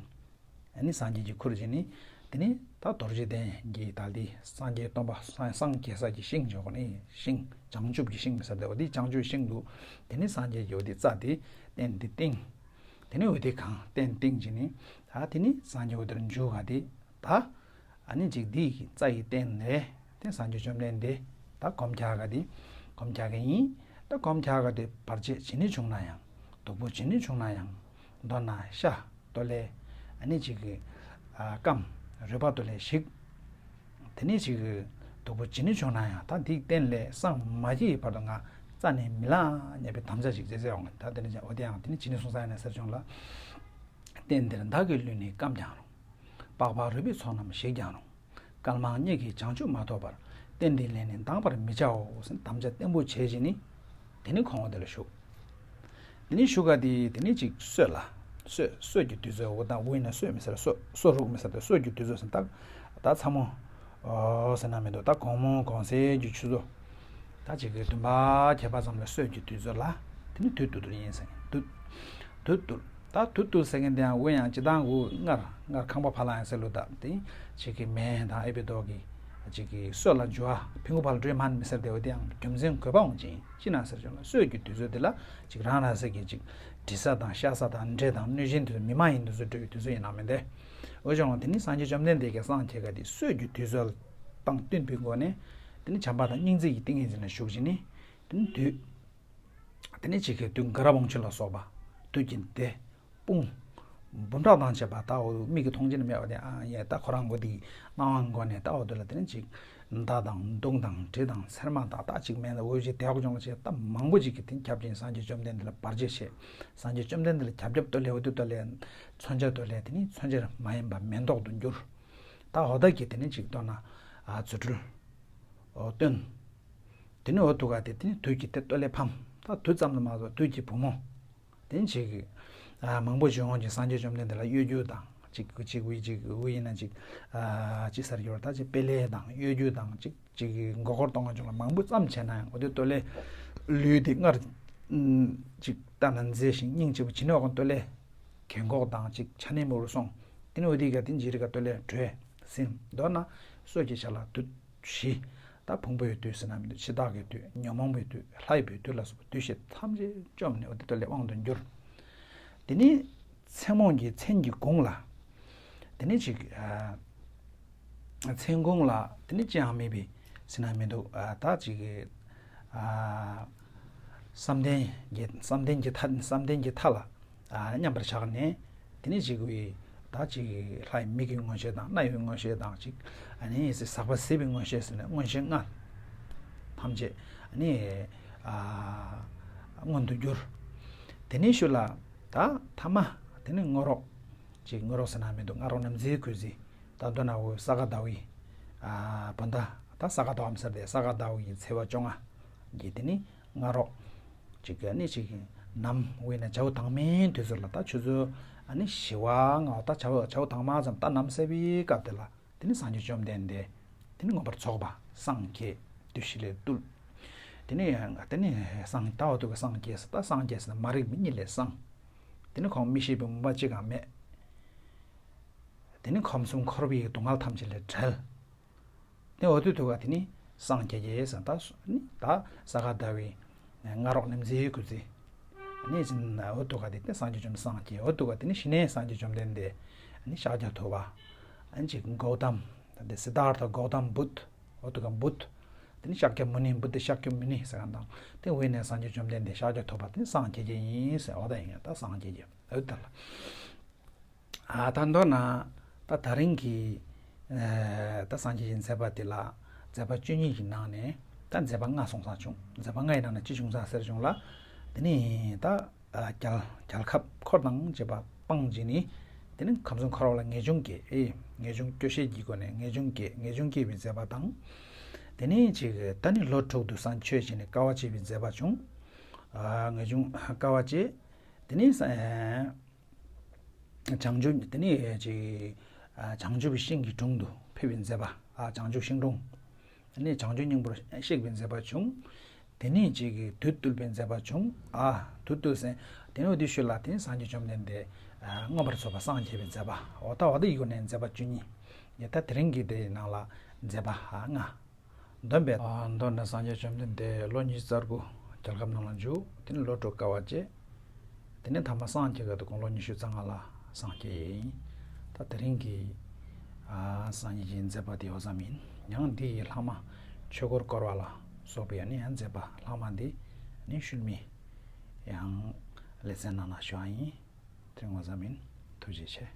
ཨ་ནི་སངས་རྒྱས་ཀྱིས་ཁུར་བྱས་ནས་དེ་ནས་ད་རྡོ་རྗེ་གདན་གྱི་ད་འདི་སངས་རྒྱས་སྟོན་པ་སངས་སངས་རྒྱས་ས་ཀྱི་ཤིང་འཇོག་ནས་ཤིང་བྱང་ཆུབ་ཀྱི་ཤིང་མི་ཟེར་ཏེ་འོ་དེ་བྱང་ཆུབ་ཤིང་དུ་དེ་ནས་སངས་རྒྱས་ཀྱིས་འོ་དེ་རྩྭ་དེ་སྟན་དེ་བཏིང་། དེ་ནས་འོ་དེ་གང་སྟན་བཏིང་བྱས་ནས་ད་དེ་ནས་སངས་རྒྱས་འོ་དེར་འཇུག་ག་དེ། ད་ཨ་ནི་ཅིག་འདི་ཡི་རྩྭ་ཡི་སྟེང་ནས་དེ་སངས་རྒྱས་བཅོམ་ལྡན་འདས་ད་སྒོམ་རྒྱག་ག་དེ་སྒོམ་རྒྱག་གི་ཡིན། ད་སྒོམ་རྒྱག་ག་དེ་བར་ཆད་ཇི་ནི་བྱུང་ན་ཡང་སྡུག་པོ་ཇི་ནི་བྱུང་ན་ཡང་མདོར་ན་ཤ་སྟོད་ལས་ཨ་ནི་ཅིག་གི་ཨ་རྐངམ་རུས་པ་སྟོད་ལས་ཞིག་དེ་ནས་ཅིག་གི་སྡུག་པོ་ཇི་ནི་བྱུང་ན་ཡང་ད་འདི་སྟེང་ལས་སངས་མ་རྒྱས་ཡི་བར་དུ་ང་རྩྭ་ནས་མི་ལངས་ཉེས་པའི་དམ་བཅའ་ཞིག་མཛད་མཛད་འོང་ད་དེ་ནས་འོ་དེ་ཡང་དེ་ནས་ཇི་ནི་གསུངས་ས་ཡང་ན་ཟེར་བྱུང་ལ། སྟན་འདིར་བདག་གི་ལུས་ནི་སྐམ་ཀྱང་རུང་། པགས་པ་རུས་པའི་ཚོགས་རྣམས་ཞིག་ཀྱང་རུང་། བསྐལ་མང་གཉིས་ཀྱི་བྱང་ཆུབ་མ་ཐོབ་བར། རྟེན་འདི་ལས་ནི་ལྡང་བར་མི་བྱའོ་ཟེར་དམ་བཅའ་བརྟན་པོ་བྱས་བྱས་ནི། དེ་ནི་ཁོང་དེ་ལ་བཞུགས། དེ་ནི་བཞུགས་ག་དེ་དེ་ནི་ཅིག་སྲོད་ལ། སྲོད་སྲོད་ཀྱི་དུས་ཚོད། འོ་ད་དབུས་ན་སྲོད་མི་ཟེར། སྲོད་སྲོད་རུག་མི་ཟེར་ཏེ་སྲོད་ཀྱི་དུས་ཚོད་ཟེར་ད་ད་ཚ་མོ། ཨོ་ཟེར་ན་མི་འདུག་ད་དགོང་མོ་དགོང་ཟས་ཀྱི་ཆུ་ཚོད། ད་ཅིག་གི་བདུན་པ་བརྒྱད་པ་ཙམ་ལ་སྲོད་ཀྱི་དུས་ཚོད་ལ། དེ་ནི་དུས་དུ་དུ་ཡིན་ཟེར། དུས་དུས་དུ། ད་དུས་དུས་ཟེར་མཁན་དེ་ཡང་འོན་ཡང་སྤྱི་བཏང་གུ་སྔར་སྔར་ཁང་པ་ཕ་ལ་ཡང་ཟེར་ལོ། ད་དེ་ཅིག་གི་མེ་དང་ཨེ་བི་ཏོག་གི་ཅིག་གི་སྲོད་ལ་འཇུ་བ་ཕིང་གུ་ཕ་ལ་འགྲོས་མ་མི་ཟེར་དེ། འོ་དེ་ཡང་རྒྱུ་མཚན་དགོས་པའང་ཅིག་ཅི་ན་ཟེར་ཅུང་ལ་སྲོད་ཀྱི་དུས་ཚོད་དེ་ལ་ཅིག་རང་རང་ས་གི་ཅིག་དྲི་ས་དང་ཤ་ས་དང་འབྲས་དང་གནོད་སྦྱིན་དུས་ཚོད་མི་མ་ཡིན་དུས་ཚོད་འགྲོ་བའི་དུས་ཚོད་ཡིན་ནམ་མིན་ཏེ། འོ་ཅུང་ལ་དེ་ནི་སངས་རྒྱས་བཅོམ་ལྡན་འདས་ཀྱི་སངས་རྒྱས་ག་དེ་སྲོད་ཀྱི་དུས་ཚོད་དང་བསྟུན་པའི་སྒོ་ནས་དེ་ནི་བྱམས་པ་དང་སྙིང་རྗེ་ཡི་ཏིང་ངེ་འཛིན་ལ་ཞུགས་བྱས་ནི། དེ་ནི་དུས། དེ་ནས་ཅིག་གི་དུས་འགར་བང་ཆུ་ལ་སོགས་པ་དུས་ཀྱི་དེ་དཔུང་འབུམ་ཕྲག་དང་བཅས་པ་ད་འོ་མིག་གིས་མཐོང་རྒྱུ་ནི་མེད་པ་དེ། ཨ་ཡེ་ད་ཁོ་རང་མགོ་དེ་སྣང་བ་མགོ་ནས་ད་འོ་དེ་ལ་དེ་ནས་ཅིག་མདའ་དང་མདུང་དང་གྲི་དང་ཚེར་མ་དང་ད་ཅིག་མེད་ན་འོ་ཅིག་དེ་ཧོག་ཅོང་ལ་ཅིག་ད་མང་པོ་ཅིག་གིས་དེ་ཁྱབ་ཅིང་སངས་རྒྱས་བཅོམ་ལྡན་འདས་ལ་བར་ཆད་བྱེད། སངས་རྒྱས་བཅོམ་ལྡན་འདས་ལ་རྒྱབ་རྒྱབ་ཏུ་ལས་འོ་དེ་ཏུ་ལས་མཚོན་ཆ་ཏུ་ལས་དེ་ནས་མཚོན་ཆར་མ་ཡིན་པ་མེ་ཏོག་ཏུ་འགྱུར། ད་འོ་ད་གི་དེ་ནས་ཅིག་ལྟོས་ན་ཨ་རྫུ་འཕྲུལ་འོ་སྟོན། དེ་ནས་འོ་དུ་ག་དེ་དེ་ནས་དུས་ཀྱི་དེ་སྟོད་ལས་ཕམ། ད་དུས་ཙམ་དུ་མ་གཏོགས་དུས་ཀྱི་བུ་མོ། དེ་ནས་ཅིག་ཨ་མང་པོ་བྱུང་བ་ཅིག་སངས་རྒྱས་བཅོམ་ལྡན་འདས་ལ་གཡོ་སྒྱུ་དང་ཅིག་ཅིག་དབུས་ཅིག་དབུས་ཡིན་ན་ཅིག་ཨ་ཅི་ཟེར་རྒྱུ་ད་ཅིག་དཔེ་ལས་དང་གཡོ་སྒྱུ་དང་ཅིག་ཅིག་མགོ་སྐོར་གཏོང་བ་ཅུང་ལ་མང་པོ་ཙམ་བྱས་ན་ཡང་འོ་དེ་སྟོད་ལས་ལུས་དེ་སྔར་ཅིག་ལྟ་ན་མཛེས་ཤིང་སྙིང་རྗེ་པོ་བྱིན་ནས་འོ་གང་སྟོད་ལས་གན་གོག་དང་ཅིག་ཆ་ནས་མོ་རུ་སོང་། དེ་ནས་འོ་དེ་ག་དེ་འཇིགས་རི་ག་སྟོད་ལས་བྲོས་ཟིན། མདོར་ན་སྲོད་ཀྱི་ཆ་ལ་དུས་བཞི། ད་ཕུང་པོའི་དུས་ཟེར་ན་མི་འདུག་འཆི་བདག་གི་དུས། ཉོན་མོངས་པའི་དུས། ལྷའི་བུའི་དུས་ལ་སོགས་པ་དུས་བཞི་ཐམས་ཅད་བཅོམ་ནས་འོ་དེ་ལྟར་ལས་དབང་དུ་འགྱུར། དེ་ནི་མཚན་མོ་གི་མཚན་གྱི་གུང་ལ། དེ་ནི་ཅིག་ཨ་མཚན་གུང་ལ་དེ་ནི་ཅི་ཡང་མེད་པའི་ཟེར་ན་མི་འདུག་ཨ་ད་ཅིག་གི་ཨ་བསམ་གཏན་གྱི་བསམ་གཏན་གྱི་མཐའ། བསམ་གཏན་གྱི་མཐའ་ལ། ཨ་མཉམ་པར་བཞག་ནས། དེ་ནས་ཅིག་གི་ད་ཅིག་ལྷའི་མིག་གི་མངོན་ཤེས་དང་རྣ་བའི་མངོན་ཤེས་དང་ཅིག་ཨ་ནི་ཟག་པ་ཟད་པའི་མངོན་ཤེས་ཟེར་ནས་མངོན་ཤེས་ལྔ་ཐམས་ཅད་ཨ་ནི་ཨ་མངོན་དུ་གྱུར། དེ་ནས་ཤུལ་ལ་ད་ཐ་མ་དེ་ནས་ངོ་རོག་ཅིག་ངོ་རོག་ཟེར་ན་མི་འདུག་ང་རོག་ནམ་ཟེར་དགོས་ཟེར། ད་མདོར་ན་འོ་ས་ག་ཟླ་བའི་ཨ་བོད་ཟླ། ད་ས་ག་ཟླ་བ་མི་ཟེར་ཏེ་ས་ག་ཟླ་བའི་ཚེས་པ་བཅོ་ལྔ་གི་དེ་ནི་ང་རོག་ཅིག་གི་ནི་ཅིག་ནམ་དབུས་ན་བྱའུ་དང་མའི་དུས་ཚོད་ལ། ད་ཆུ་ཚོད་ཨ་ནི་བཞི་པ་ལྔ་པ། ད་བྱའུ་བྱའུ་དང་མ་ཙམ་ད་ནམ་སྲེད་པའི་སྐབས་དེ་ལ་དེ་ནི་སངས་རྒྱས་བཅོམ་ལྡན་འདས་དེ་ནི་མངོན་པར་རྫོགས་པ་སངས་རྒྱས་བདུད་བཞི་ལས་བཏུལ། དེ་ནི་དེ་ནི་སངས་ད་འོ་དུ་གི་སངས་རྒྱས་ད་སངས་རྒྱས་ཟེར་ན་མ་རིག་པའི་གཉིད་ལས་སངས། དེ་ནི་ཁོང་མི་ཤེས་པའི་མུན་པ་གཅིག་ཀྱང་མེད། དེ་ནི་ཁམས་གསུམ་འཁོར་བའི་སྡུག་བསྔལ་ཐམས་ཅད་ལས་བྲལ། དེ་འོ་དུ་དུ་ག་དེ་ནི་སངས་རྒྱས་རྒྱས་ཟེར། ད་ནི་ད་ས་ག་ཟླ་བའི་ང་རོག་ནམ་ཟེར་དགོས་ཟེར། ནི་འོ་དུ་ག་དེ་ནི་སངས་རྒྱས་བཅོམ་སངས་རྒྱས། འོ་དུ་ག་དེ་ནི་ཤི་ནས་སངས་རྒྱས་བཅོམ་ལྡན་འདས་ནི་ཤཱཀྱ་ཐུབ་པ། ཨན་ཅིག་གོ་ཏམ་དེ་སི་དཱར་ཐ་གོ་ཏམ་བུད། འོ་དུ་ག་བུད། དེ་ནི་ཤཱཀྱ་མུ་ནི། བུད་དེ་ཤཱཀྱ་མུ་ནི་ཟེར་ག་དང་། དེ་དབུས་ནས་སངས་རྒྱས་བཅོམ་ལྡན་འདས་ཤཱཀྱ་ཐུབ་པ་དེ་ནི་སངས་རྒྱས་རྒྱས་ཡིན་ཟེར། འོ་ད་ཡིན་ད་སངས་རྒྱས་རྒྱས་འོ་ད་ལ། ཨ་ད་མདོར་ན་ད་ད་རིང་གི་ཨ་ད་སངས་རྒྱས་ཀྱི་མཛད་པ་འདི་ལ་མཛད་པ་བཅུ་གཉིས་ཀྱི་ནང་ནས་ད་མཛད་པ་ལྔ་གསུངས་ས་བྱུང་། མཛད་པ་ལྔ་ཡི་ནང་ནས་ཅི་བྱུང་ས་ཟེར་བྱུང་ལ། དེ་ནི་ད་ཨ་རྒྱལ་རྒྱལ་ཁབ་འཁོར་དང་བཅས་པ་སྤངས་བྱས་ནས་དེ་ནི་ཁམས་གསུམ་འཁོར་བ་ལ་ངེས་འབྱུང་སྐྱེས། ཨེ་ངེས་འབྱུང་སྐྱོ་ཤས་ཀྱི་སྒོ་ནས་ངེས་འབྱུང་སྐྱེས། ངེས་འབྱུང་སྐྱེས་པའི་མཛད་པ་དང་། དེ་ནི་ཅིག་ད་ནི་ལོ་དྲུག་ཏུ་བསང་མཆོད་བྱས་ནས་དཀའ་བ་སྤྱད་པའི་མཛད་པ་བྱུང་། ཨ་ངེས་འབྱུང་དཀའ་བ་སྤྱད། དེ་ནི་ས་ཨེ། བྱང་ཆུབ་དེ་ནི་ཅིག་ཨ་བྱང་ཆུབ་ཤིང་གི་དྲུང་དུ་ཕེབས་པའི་མཛད་པ། ཨ་བྱང་ཆུབ་ཤིང་དྲུང་། དེ་ནི་བྱང་ཆུབ་སྙིང་པོར་གཤེགས་པའི་མཛད་པ་བྱུང་། དེ་ནི་ཅིག་བདུད་བཏུལ་བའི་མཛད་པ་བྱུང་། ཨ་བདུད་བཏུལ་ཟེར། དེ་ནི་འོ་དེ་ཤུལ་ལ་དེ་ནི་སངས་རྒྱས་བཅོམ་ལྡན་འདས་ཨ་མངོན་པར་རྫོགས་པ་སངས་རྒྱས་པའི་མཛད་པ། འོ་ད་འོ་དེ་ཡི་སྒོ་ནས་མཛད་པ་བཅུ་གཉིས། ཡ་ད་དེ་རིང་གི་དེའི་ནང་ལ་མཛད་པ་ཨ་ལྔ། འདོན་པས། མདོར་ན་སངས་རྒྱས་བཅོམ་ལྡན་འདས་ལོ་ཉི་ཤུ་རྩ་དགུ་རྒྱལ་ཁབ་ནང་ལ་བཞུགས། དེ་ནས་ལོ་དྲུག་དཀའ་བ་སྤྱད། དེ་ནས་ཐ་མ་སངས་རྒྱས་སྐབས་དུ་དགུང་ལོ་ཉི་ཤུ་རྩ་ལྔ་ལ་སངས་རྒྱས་ཡིན། ད་དེ་རིང་གི་ཨ་སངས་རྒྱས་ཀྱི་མཛད་པ་དེ་འོ་ཙམ་ཡིན། ཡང་འདི་ཡི་ལྷག་མ་ཆོས་འཁོར་བསྐོར་བ་ལ་སོགས་པའི་ཨ་ནི་ཡང་མཛད་པ་ལྷག་མ་འདི་ནི་ཤུལ་མའི་ཡང་ལེ་ཚན་ནང་ན་ཞུ་བ་ཡིན། དེ་རིང་འོ་ཙམ་ཡིན། ཐུགས་རྗེ་ཆེ།